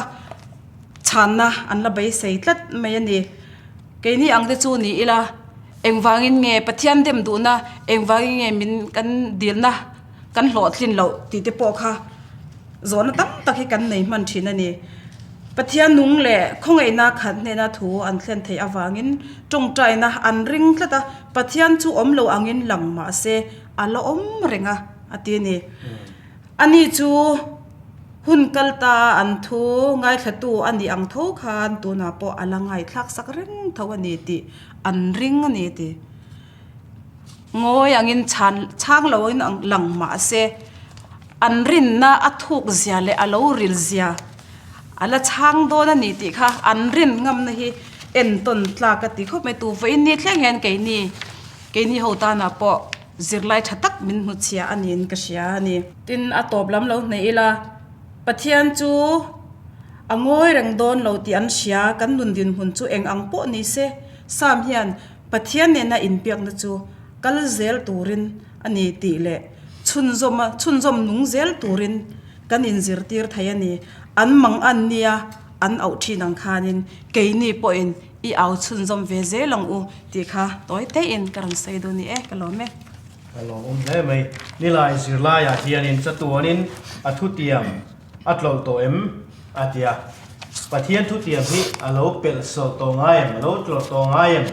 chhanna an la beisei tlat mai a ni. Keini ang te chu ni ila engvangin nge Pathian dem duhna, engvangin nge min kan dilna kan hlawhtlin loh tih te pawh kha zawhna tam tak hi kan nei hman thin a ni. Pathian nung leh khawngaihna khat hnena thu an thlen theih avangin tawngtaina an ring tlat a, Pathian chu awm lo angin lang mah se a la awm reng a, a ti a ni. Ani chu hun kal ta an thu ngaithlatu a nih ang tho khan tunah pawh a la ngaithlak sak reng tho a ni tih an ring a ni ti. Ngawi angin chhan chhang lo in lang mah se an rinna a thuk zia leh a lo ril zia a la chhang dawn a ni tih kha an rin ngamna hi entawn tlak a ti khawp mai. Tu vawiin ni thleng hian keini keini ho tanah pawh zirlai tha tak min hmuchhia a niin ka hria a ni. Tin, a tawp lam lo hnaih ila Pathian chu a ngawi reng dawn lo tih an hria, kan nun dinhmun chu eng ang pawh ni se Sam hian Pathian nena inbiakna chu kal zel turin a ni tih leh chhunzawma chhunzawm nung zel turin kan inzirtir thei a ni. An mang an nia an auh thin ang khanin keini pawhin i au chhunzawm ve zel ang u tih kha tawi teihin ka rawn sawi duh ni e, ka lawm e. Ka lawmawm hle mai. Nilai zirlaiah hianin chatuanin a thutiam a tlawlh tawh em? a ti a. Pathian thutiam hi a lo pelh sawlh tawh ngai em? A lo tlawlh tawh ngai em?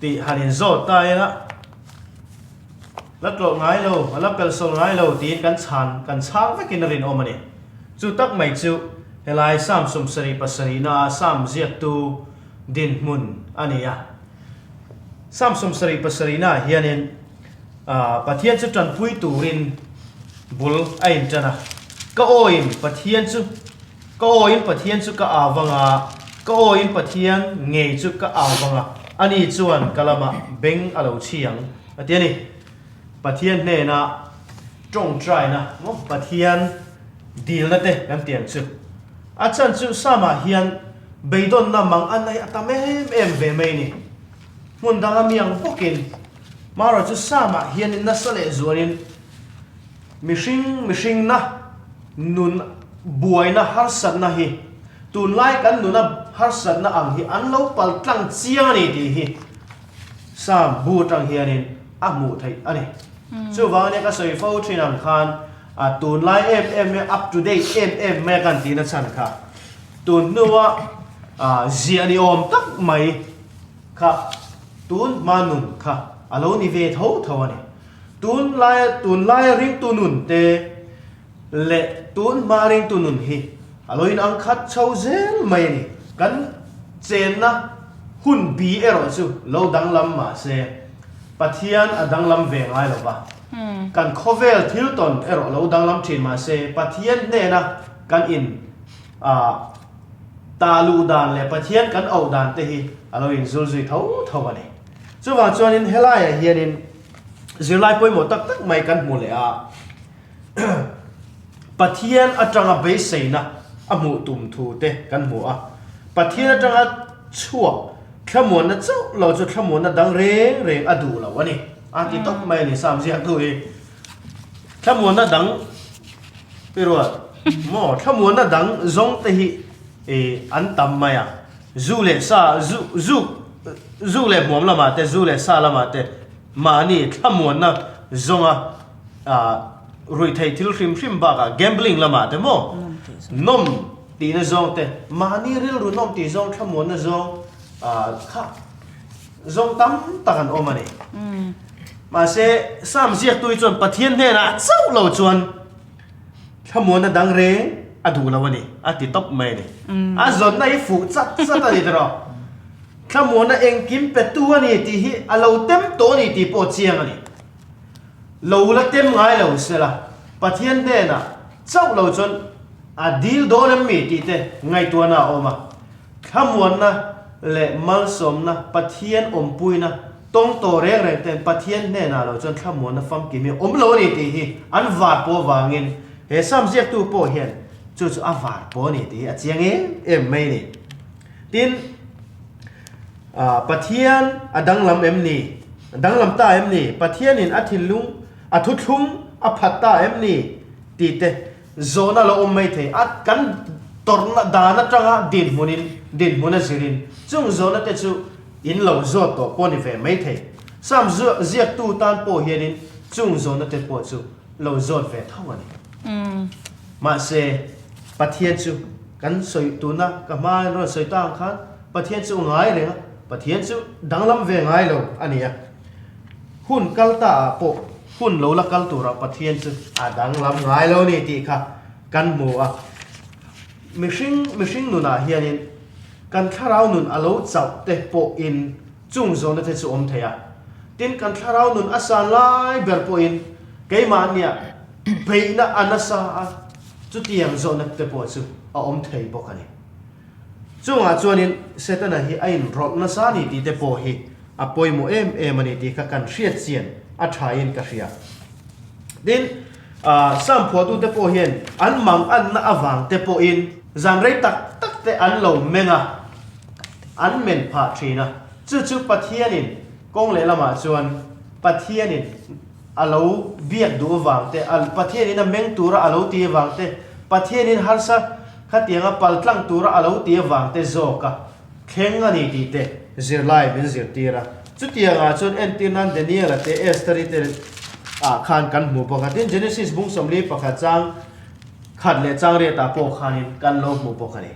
tih han inzawt ta ila, La tlawlh ngai lo, a la pelh sawlh ngai lo tiin kan chhan kan chhang vekin a rinawm a ni. Chu tak mai chu helai Psalm 77 a Psalm ziaktu dinhmun a ni a. Psalm 77 ah hianin Pathian chu tanpui turin bul a intan a, Ka awin Pathian chu, ka awin Pathian chu ka au vang a, ka awin Pathian ngei chu ka au vang a, ani chuan ka lamah beng a lo chhi ang, a ti a ni. Pathian hnena tawngtaina maw Pathian dilna te kan ti ang chu. A chhan chu Psalm-ah hian beidawnna mang an hi a tam em em ve mai a ni. Hmun danga mi ang bawkin Marawh chu Psalm-ah hianin nasa leh zualin mihring mihringna nun buaina harsatna hi tunlai kan nuna harsatna ang hi an lo pal tlang chiang a ni tih hi Psalm bu atang hianin a hmuh theih a ni. Chuvang ania ka sawi fo thin ang khan a tunlai em em mai up to date em em mai a kan tihna chhan kha tun hnua ziah ni awm tak mai Kha tun hma nun kha a lo ni ve tho tho a ni. Tun laia tun laia ringtu nun te leh tun hma ringtu nun hi a lo inang khat chho zel mai a ni. Kan chenna hun bi erawh chu lo danglam mah se Pathian a danglam ve ngai lo va. Kan khawvel thil tawn erawh lo danglam thin mah se Pathian hnena kan in a Ta luh dan leh Pathian kan auh dan te hi a lo inzul zui tho tho a ni. Chuvang chuanin helaiah hianin zirlai pawimawh tak tak mai kan hmu leh a, Pathian atanga beiseina a hmuh tum thu te kan hmu a, Pathian atanga chhuak thlamuanna chauh lo chu thlamuanna dang reng reng a duh lo a ni a ti tawp mai a ni Sam ziaktu hi. Thlamuanna dang pi ruat maw thlamuanna dang zawng te hi an tam mai a, zu leh sa zu zu zu leh hmuam lamah te zu leh sa lamah te mahni thlamuanna zawnga ruihtheih thil hrim hrim bakah gambling lamah te maw nawm tihna zawng te mahni rilru nawm tih zawng thlamuanna zawng kha Zawng tam tak an awm a ni. Mahse, Psalm ziaktu hi chuan Pathian hnenah chauh lo chuan thlamuanna dang reng a duh lo a ni, a ti tawp mai a ni. A zawnna hi fuh chat chat a ni tiraw? Thlamuanna engkim petu a ni tih hi a lo tem tawh a ni tih pawh chiang a ni. Lo la tem ngai lo sela, Pathian hnenah chauh lo chuan a dil dawn em mi tih te ngaihtuahna a awm a. Thlamuanna leh malsawmna, Pathian awmpuina, tawng tawh reng reng ten Pathian hnenah lo chuan thlamuanna famkim hi awm lo a ni tih hi an var pawh avangin he Psalm ziaktu pawh hian chu chu a var pawh a ni tih hi a chiang em em mai a ni. Tin, Pathian a danglam em ni? A danglam ta em ni? Pathianin a thinlung, a thuthlung a phat ta em ni? tih te Zawhna lo awm mai thei a, kan tawrhna dan atanga dinhmunin dinhmun a zirin chung zawhna te chu in lo zawt tawh pawh ni ve mai thei. Sam ziaktu tan pawh hianin chung zawhna te pawh chu lo zawt ve tho a ni. Mahse, Pathian chu kan sawi tuna ka hma in rawn sawi ta ang khan Pathian chu ngai reng a, Pathian chu danglam ve ngai lo a ni a. Hun kal ta ah pawh hun lo la kal turah Pathian chu a danglam ngai lo ni tih kha kan hmu a. Mihring mihring nunah hianin kan thlarau nun a lo chauh te pawhin chung zawhna te chu awm thei a. Tin, kan thlarau nun a san lai ber pawhin keimahnia beihna a nasa a, chutiang zawhna te pawh chu a awm thei bawk a ni. Chungah chuanin Setana hi a inrawlh nasa a ni tih te pawh hi a pawimawh em em a ni tih kha kan hriat chian a thain ka hria. Tin, Psalm phuahtute pawh hian an manganna avang te pawhin zan rei tak tak te an lo meng a, an men phah thin a. Chu chu Pathianin kawng lehlamah chuan Pathianin a lo biak duh avang te, Pathianin a meng tura a lo ti avang te, Pathianin harsa Khatianga pal tlang tura a lo ti avang te zawk a thleng a ni tih te zirlai min zirtir a. Chutiangah chuan entir nan Daniel-a te Esther-i te ah khan kan hmu bawk a. Tin, Genesis bung 41 chang khat leh chang riatah pawh khanin kan lo hmu bawk a ni.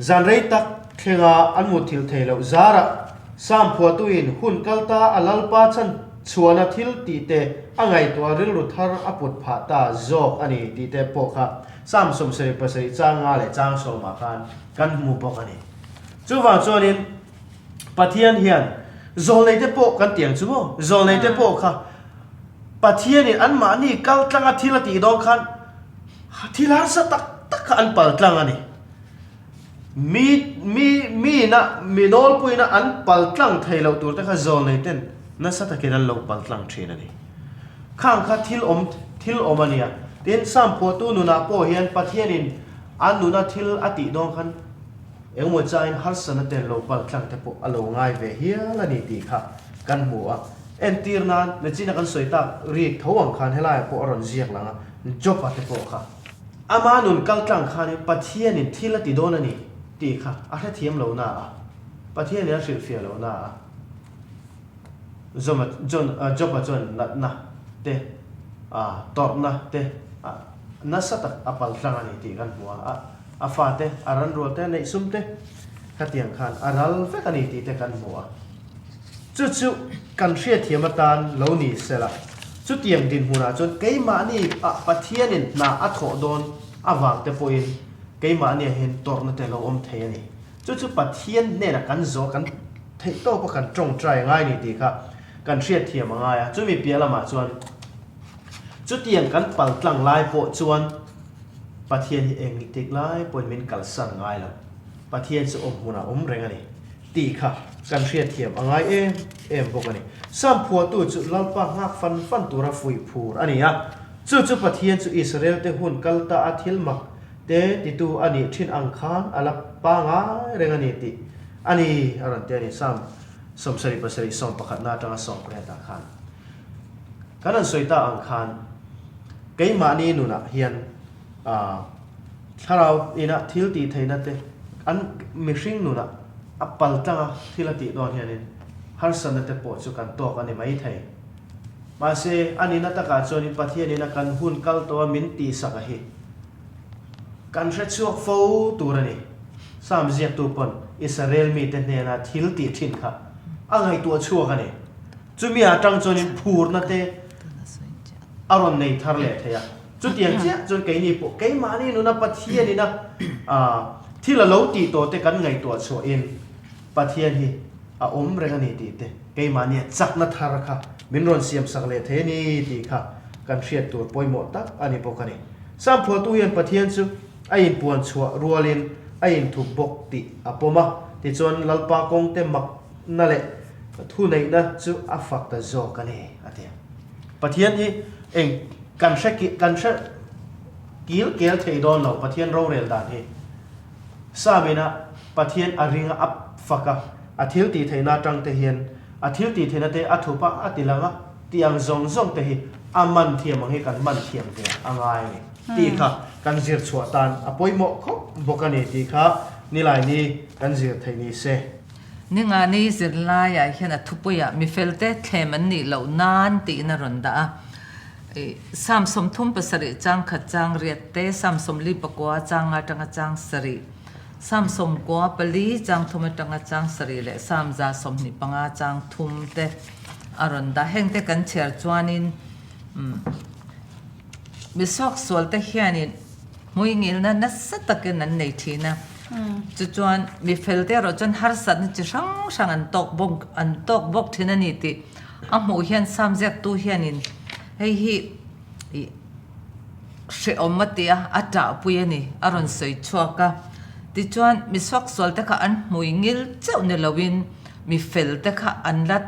Zan rei tak thlenga an mutthilh thei loh zarah Sam phuahtuin hun kal ta a Lalpa chhan chhuahna thil tih te a ngaihtuah rilru thar a put phah ta zawk a ni tih te pawh kha Sam 77 chang nga leh chang sawmah khan kan hmu bawk a ni. Chuvang chuanin Pathian hian zawlneite pawh kan tiang chu maw? Zawlneite pawh kha Pathianin anmahni kal tlanga thil a tih dawn khan thil harsa tak tak kha an pal tlang a ni. Mi mi miina mi nawlpuiina an pal tlang thei loh turte kha zawlneiten nasa takin an lo pal tlang thin a ni. Khang kha thil awm thil awm a nia. Tin, Sam phuahtu nunah pawh hian Pathianin a nuna thil a tih dawn khan engemaw chain harsatna te lo pal tlang te pawh a lo ngai ve hial a ni tih kha kan hmu a. Entir nan, Mechina kan sawi tak rik tho ang khan helaiah pawh a rawn ziak lang a, Job-a te pawh kha. Ama nun kal tlang khanin Pathianin thil a ti dawn a ni tih kha a hrethiam lo na a, Pathianin a hrilhfiah lo na a. Job-a chuan natna te, tawrhna te nasa tak a pal tlang a ni tih kan hmu a. A fate, a ranrual te, a neihsum te khatiang khan a ral vek a ni tih te kan hmu a. Chu chu kan hriatthiam atan lo ni sela, chutiang dinhmunah chuan keimahni ah Pathianin hna a thawh dawn avang te pawhin keimahniah hian tawrhna te lo awm thei a ni. Chu chu Pathian hnenah kan zawh kan theih tawpa kan tawngtai ngai ni tih kha kan hriatthiam a ngai a. Chumi piah lamah chuan chutiang kan paltlang lai pawh chuan Pathian hi engtik lai pawhin min kalsan ngai lo. Pathian chu awm hmunah awm reng a ni. Tih kha kan hriatthiam a ngai em em bawk a ni. Sam phuahtu chu Lalpa nghak fan fan tura fuih phur a ni a. Chu chu Pathian chu Israel-te hun kal ta a thil mak te titu a nih thin ang khan a la pangai reng a ni tih a ni a rawn ti a ni. Sam 77 sawm pakhatna atanga sawm pariatah khan kan han sawi ta ang khan. Keimahni nunah hian thlarau ina thil tih theihna te an mihring nunah a pal tlanga thil a tih dawn hianin harsatna te pawh chu kan tawk a ni mai thei. Mahse, a nihna takah chuanin Pathianin a kan hun kal tawh a min tihsak a hi kan hre chhuak fo tur a ni. Psalm ziaktu pawn Israel mite hnena thil tih thin kha a ngaihtuah chhuak a ni. Chumi atang chuanin phurna te a rawn nei thar leh thei a. Chutiang chiah chuan keini pawh keimahni nuna Pathianina thil a lo tih tawh te kan ngaihtuah chhuahin Pathian hi a awm reng a ni tih te, keimahnia chakna thar kha min rawn siamsak leh thei a ni tih kha kan hriat tur pawimawh tak a ni bawk a ni. Sam phuahtu hian Pathian chu a inpuan chhuah rualin a inthup bawk tih a pawm a, tichuan Lalpa kawngte makna leh Thuneihna chu a fak ta zawk a ni, a ti. Pathian hi eng kan hre kan hre kil kel thei dawn lo Pathian rorel dan hi. Samina Pathian a ring a, a fak a, a thil tih theihna atang te hian a thil tih theihna te a thup a, a ti lang a, tih ang zawng zawng te hi a man thiam ang hi kan man thiam ve a ngai a ni tih kha kan zir chhuah tan a pawimawh khawp bawk a ni tih kha Nilaini kan zir theih ni se. Ningani zirlaiah hian a thupuiah mifelte thlem an nih loh nan tiin a rawn dah a. Psalm 37 chang khat chang riat te, Psalm 49 chang atanga chang sarih, Psalm 94 chang thum atanga chang sarih leh Psalm 125 chang thum te a rawn dah. Hengte kan chhiar chuanin Mi suaksualte hianin hmuingilna nasa takin an nei thin a, chu chuan mi felte erawh chuan harsatna chi hrang hrang an tawk bawk an tawk bawk thin a ni tih a hmuh hian Sam ziaktu hianin hei hi ih hrehawm a ti a, a ṭahpui a ni, a rawn sawi chhuak a. Tichuan mi suaksualte kha an hmuingil chauh ni loin mi felte kha an la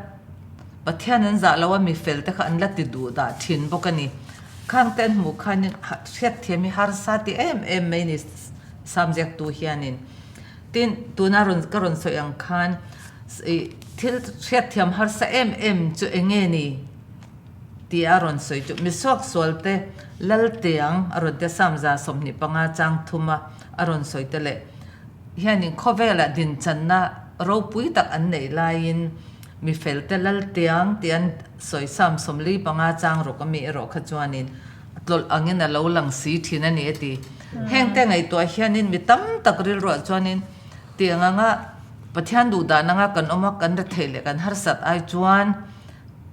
Pathian an zah lo a, mi fel te kha an la ti duh dah thin bawk a ni. Khang te an hmuh khanin hriatthiam hi harsa ti em em mai ni Samziaktu hianin. Tin, tuna rawn ka rawn sawi ang khan ih thil hriatthiam harsa em em chu eng nge ni tih a rawn sawi chu mi suaksual te Laltiang a rawn tia Samza 25 chang thuma a rawn sawi te leh hianin khawvelah dinchanna ropui tak an neih laiin Mi felte Laltiang tih an sawi sam 45 chang rawk ami erawh kha chuanin tlawlh angin a lo lang si thin a ni a ti. Hengte ngaihtuah hianin mi tam tak rilruah chuanin tiang anga Pathian duh dan anga kan awm a, kan retheih leh kan harsat ai chuan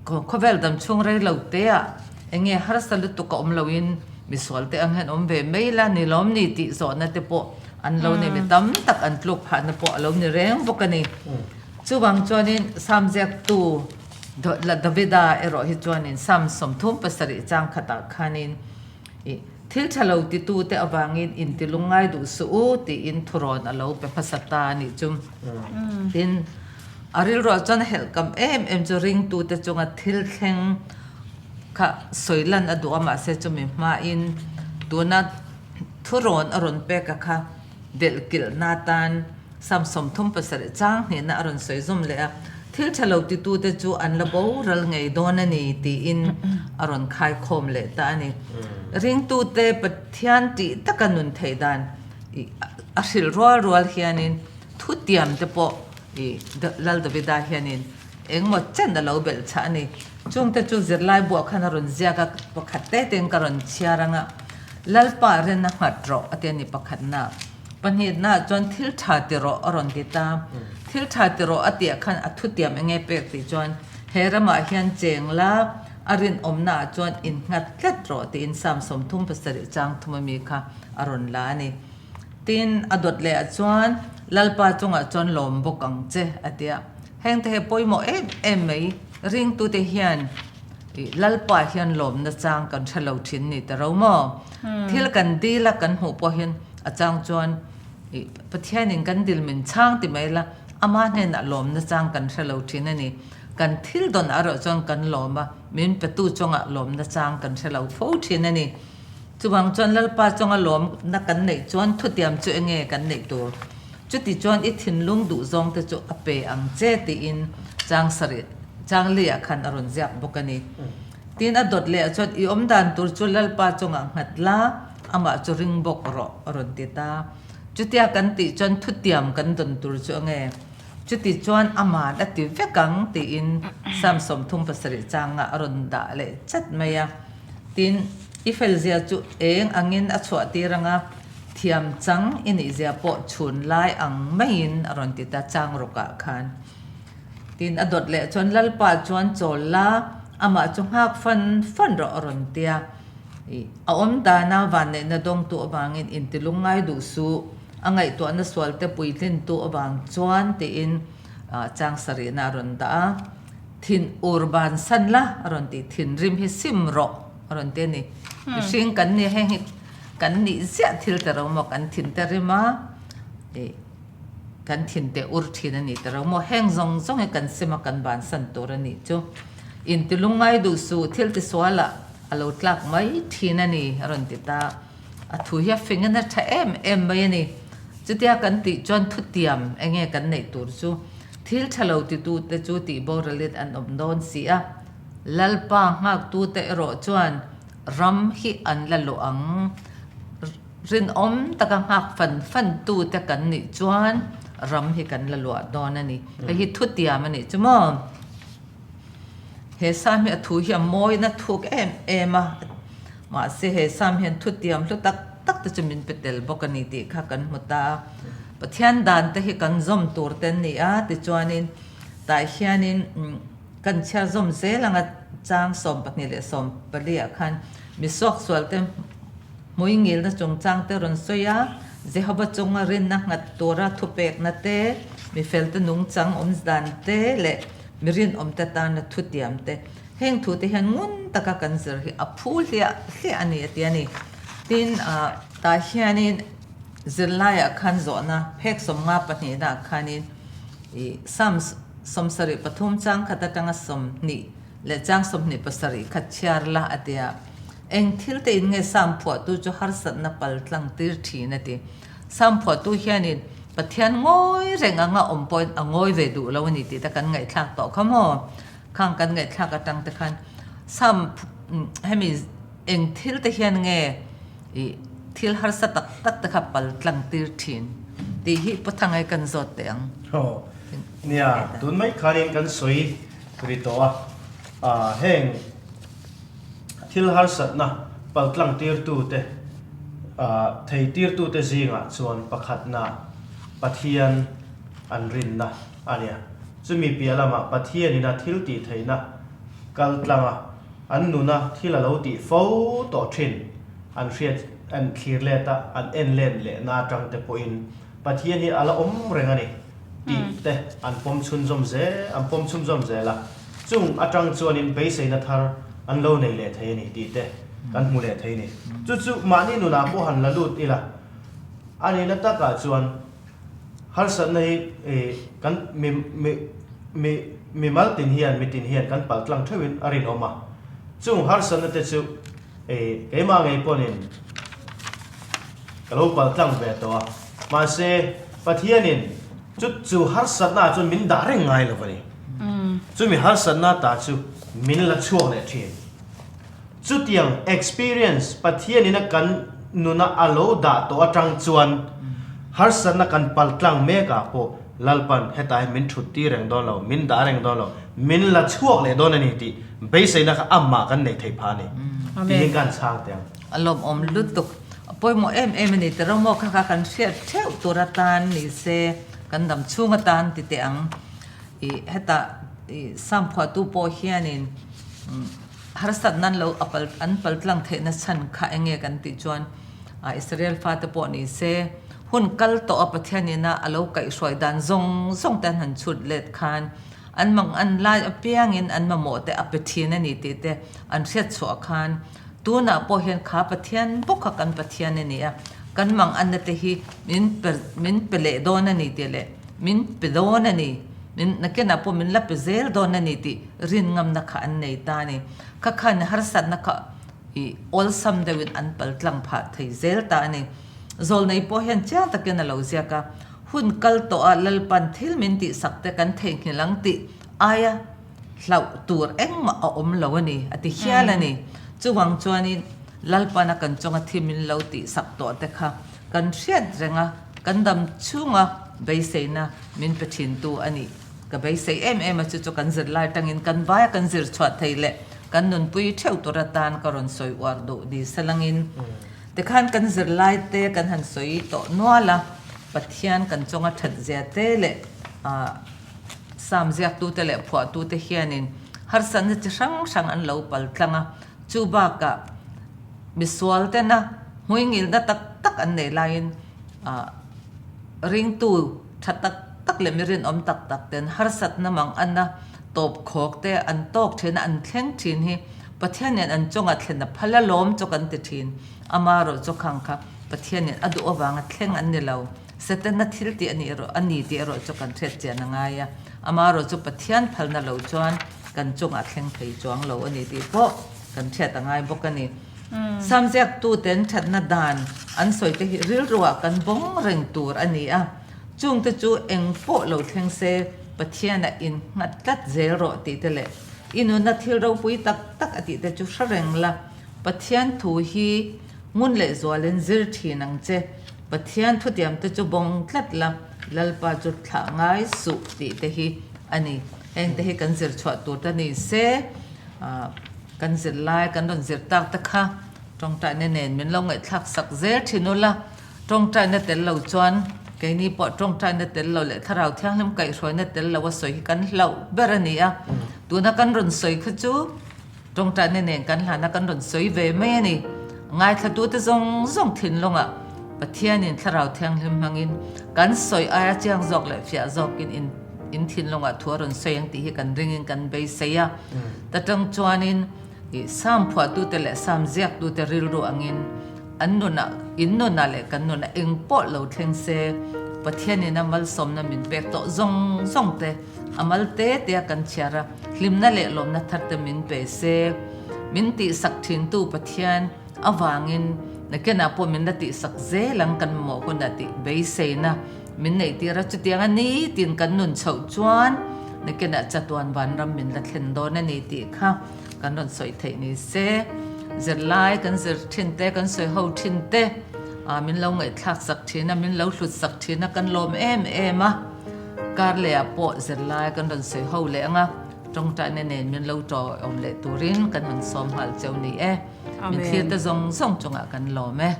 khawvel dam chhung rei lo teah eng nge harsa lutuk a awm loin misualte ang hian awm ve mai la ni lawm ni tih zawhna te pawh an lo nei mi tam tak an tluk phahna pawh a lo ni reng bawk a ni. Chuvang chuanin Psalm ziaktu Davida erawh hi chuanin Psalm 37 chang khatah khanin i thil tha lo titute avangin intilung ngai duh suh u tiin thurawn a lo pe hmasa ta a nih chu. Tin, a rilruah chuan a helhkam em em chu ringtute chunga thil thleng kha sawi lan a duh a, mahse chumi hmain tuna thurawn a rawn pek a kha delhkilhna atan Sam 37 chang hnihna a rawn sawi zawm leh a, thil tha lo titute chu an la boral ngei dawn a ni tiin a rawn khaikhawm leh ta a ni. Ringtute Pathian tih taka nun theih dan a hrilh rual rual hianin thutiam te pawh i Lal Davida hianin engmaw chen a lo belh chah a ni. Chungte chu zirlai buah khan a rawn ziak a, pakhat te tein ka rawn chhiar ang a, Lalpa ren a nghat rawh a ti a ni pakhatna. Pahnihna chuan thil tha ti rawh a rawn ti ta. Thil tha ti rawh a tih khan a thutiam eng nge pek tih chuan he ramah hian cheng la, a rinawmna ah chuan innghat tlat rawh tiin Psalm 37 chang thum ami kha a rawn la a ni. Tin, a dawt leh ah chuan Lalpa chungah chuan lawm bawk ang che a ti a. Hengte hi pawimawh em em mai, ringtute hian Ih, Lalpa hian lawmna chang kan hre lo thin ni ta ro maw? Thil kan dil a kan hmuh pawh hian a chang chuan ih Pathianin kan dil min chhang ti mai la, ama hnenah lawmna chang kan hre lo thin a ni. Kan thil dawn ah erawh chuan kan lawm a, min petu chungah lawmna chang kan hre lo fo thin a ni. Chuvang chuan Lalpa chunga lawmna kan neih chuan thutiam chu enge kan neih tur? Chuti chuan i thinlung duh zawng te chu a pe ang che tiin chang sarih chang liah khan a rawn ziak bawk a ni. Tin, a dawt leh ah chuan i awm dan tur chu Lalpa chungah nghat la, amah chu ring bawk rawh a rawn ti ta. Chutia kan tih chuan thutiam kan dawn tur chu a nge? Chuti chuan aman a ti vek ang tiin Psalm 37 changah a rawn dah leh chat mai a. Tin, i felzia chu eng angin a chhuah tir ang a, thiam chang i nihzia pawh chhun lai ang maiin a rawn ti ta chang rawkah khan. Tin, a dawt leh chuan Lalpa chuan chawl la, amah chu nghak fan fan rawh a rawn ti a. A awm dana vanneihna dawngtu avangin intilung ngai duh suh, a ngaihtuahna sualte puitlintu avang chuan tiin chang sarihna a rawn dah a. Thin ur bansan la a rawn ti, thinrim hi sim rawh a rawn ti a ni. Mihring kan ni heng hi kan nih ziah thil te ro maw kan thin te rim a. Kan thinte ur thin a ni ta ro maw? Heng zawng zawng hi kan sim a, kan bansan tur a nih chu. Intilung ngai duh suh, thil tisualah a lo tlak mai thin a ni, a rawn ti ta. A thu hi a fing in a tha em em mai a ni. Chutia kan tih chuan thutiam eng nge kan neih tur chu? Thil tha lo titute chu tih boralin an awm dawn si a. Lalpa nghaktute erawh chuan ram hi an la luah ang. Rinawm taka nghak fan fan tute kan nih chuan ram hi kan la luah dawn a ni. Hei hi thutiam a nih chu maw? He Sam hi a thu hi a mawina thuk em em a, mahse he Sam hian thutiam hlu tak tak te chu min pe tel bawk a ni tih kha kan hmu ta a. Pathian dan te hi kan zawm tur te an ni a, tichuanin tah hianin kan chhiar zawm zel anga chang 12 leh 14 ah khan mi suaksual te Hmuingilna chungchang te rawn sawi a, Jehova chunga rinna nghat tura thupekna te, mi felte nungchang awmzdan te leh mi rinawmte tana thutiam te, heng thute hian ngun taka kan zir hi a phu hliah hliah a ni a ti a ni. Tin, tah hianin zirlaiah khan zawhna phek 52 naah khanin i Psalms 73 chang khat atanga 20 leh chang 27 kha chhiar la a ti a. Eng thil te in nge Sam phuahtu chu harsatna pal tlang tir thin a ti. Sam phuahtu hianin Pathian ngawi reng anga awm pawhin a ngawi ve duh lo a ni tih te kan ngaihthlak tawh kha maw? Khang kan ngaihthlak atang te khan Sam hemi eng thil te hian nge ih thil harsa tak tak te kha pal tlang tir thin tih hi Puthangai kan zawt teh ang. Aw nia, tun mai khanin kan sawi ri tawh a, heng. Thil harsatna paltlang tirtute, thei tirtute zingah chuan pakhatna Pathian an rinna a nia. Chumi piah lamah Pathianin a thil tih theihna kal tlanga an nuna thil a lo tih fo tawh thin an hriat an thlir let a, an en len lehna atang te pawhin Pathian hi a la awm reng a ni tih te an pawm chhunzawm zel an pawm chhunzawm zel a. Chung atang chuanin beiseina thar an lo nei leh thei a ni tih te kan hmu leh thei a ni. Chu chu mahni nunah pawh han la lut ila, a nihna takah chuan harsatna hi kan mi mi mi mimal tin hian mitin hian kan pal tlang theuhin a rinawm a. Chung harsatna te chu keimah ngei pawhin ka lo pal tlang ve tawh a. Mahse Pathianin Chu chu harsatna chuan min dah reng ngai lo a ni. Chumi harsatna ta chu min la chhuak leh thin. Chutiang experience Pathianin a kan nuna a lo dah tawh atang chuan harsatna kan paltlang mekah pawh Lalpan hetah hian min thut tir reng dawn lo, min dah reng dawn lo, min la chhuak leh dawn a ni tih beiseina kha amah kan nei thei phah a ni. Tiin ka han chhang teh ang. A lawmawm lutuk. A pawimawh em em a ni tih rawh maw kha kha kan hriat theuh tur atan ni se kan dam chhung atan ti teh ang. Ih hetah ih Sam phuahtu pawh hianin harsat nan lo a pal an pal tlang theihna chhan kha eng nge kan tih chuan ah Israel fate pawh ni se hun kal tawh a Pathian ina a lo kaihhruai dan zawng zawng te an han chhut let khan an mang an lai apiangin an mamawh te a pe thin a ni tih te an hriat chhuah khan Tunah pawh hian kha Pathian bawk kha kan Pathian a ni a, kan mang anna te hi min pe min pe leh dawn a ni tih leh min pe dawn a ni, min nakinah pawh min la pe zel dawn a ni tih rin ngamna kha an nei ta a ni. Kha khan harsatna kha ih awlsam deuhin an pal tlang phah thei zel ta a ni. Zawlnei pawh hian chiang takin a lo ziak a, hun kal tawh a Lalpan thil min tihsak te kan theihnghilh ang tih aia. Hlauh tur engmah a awm lo a ni, a ti hial a ni. Chuvang chuanin Lalpana kan chunga thi min lo tihsak tawh te kha kan hriat reng a, kan dam chhunga beiseina min pe thintu a nih ka beisei em em a, chu chu kan zirlai tangin kan vaia kan zir chhuah thei leh kan nunpui theuh tur atan ka rawn sawi uar duh ni salangin tikhan kan zirlai te kan han sawi tawh nual a, Pathian kan chunga that zia te leh ah Sam ziaktute leh phuahtute hianin harsatna chi hrang hrang an lo pal tlang a, chu bakah misual tena hmuingilna tak tak an nei laiin ah ringtu tha tak tak leh mi rinawm tak tak ten harsatna mang ana tawp khawk te an tawk thin a, an thleng thin hi Pathianin an chunga thlen a phal alawm chu kan ti thin. Amaherawh chu khang kha Pathianin a duh avanga thleng an ni lo. Setana thil tih a nih erawh a ni tih erawh chu kan hriat chian a ngai a, amaherawh chu Pathian phalna lo chuan kan chungah thleng thei chuang lo a ni tih pawh kan hriat a ngai bawk a ni. Samziaktuten thatna dan an sawi te hi rilruah kan bawng reng tur a ni a, chungte chu eng pawh lo thleng se Pathianah innghat tlat zel rawh tih te leh i nunna thil ropui tak tak a tih te chu hre reng la, Pathian thu hi ngun leh zualin zir thin ang che. Pathian thutiamte chu bawng tlat la, Lalpa chu thlah ngai suh tih te hi a ni. Hengte hi kan zir chhuah tur te ni se, kan zir lai kan rawn zir tak te kha tawngtaina nen min lo ngaihthlak sak zel thin ula, tawngtaina tel lo chuan keini pawh tawngtaina tel lo leh Thlarau Thianghlim kaihhruaina tel lo a sawi hi kan hlauh ber a ni a. Tuna kan rawn sawi kha chu Tawngtaina nen kan hlana kan rawn sawi ve mai a ni. Ngaithlatute zawng zawng thinlungah Pathianin Thlarau Thianghlim hmangin kan sawi aia chiang zawk leh fiah zawkin in in thinlungah thu a rawn sawi ang tih hi kan ringin kan beisei a. Ta tang chuanin ih Sam phuahtute leh Sam ziaktute rilru angin an nunah in nunah leh kan nunah eng pawh lo thleng se Pathianin a malsawmna min pek tawh zawng zawng te A mal te te a kan chhiar a, hlimna leh lawmna thar te min pe se. Min tihsak thintu Pathian avangin nakinah pawh min la tihsak zel ang kan mamawh hunah tih beiseina min neih tir a, chutiang a nitin kan nun chhoh chuan nakinah chatuan vanram min la thlen dawn a ni tih kha kan rawn sawi theih ni se. Zirlai kan zir thin te, kan sawi ho thin te, min lo ngaihthlak sak thin a, min lo hlut sak thin a, kan lawm em em a. Kar lehah pawh zirlai kan rawn sawi ho leh ang a, tawngtaina nen min lo tawhawm leh turin kan han sawm nghal cheu ni e. Min thlir te zawng zawng chungah kan lawm e.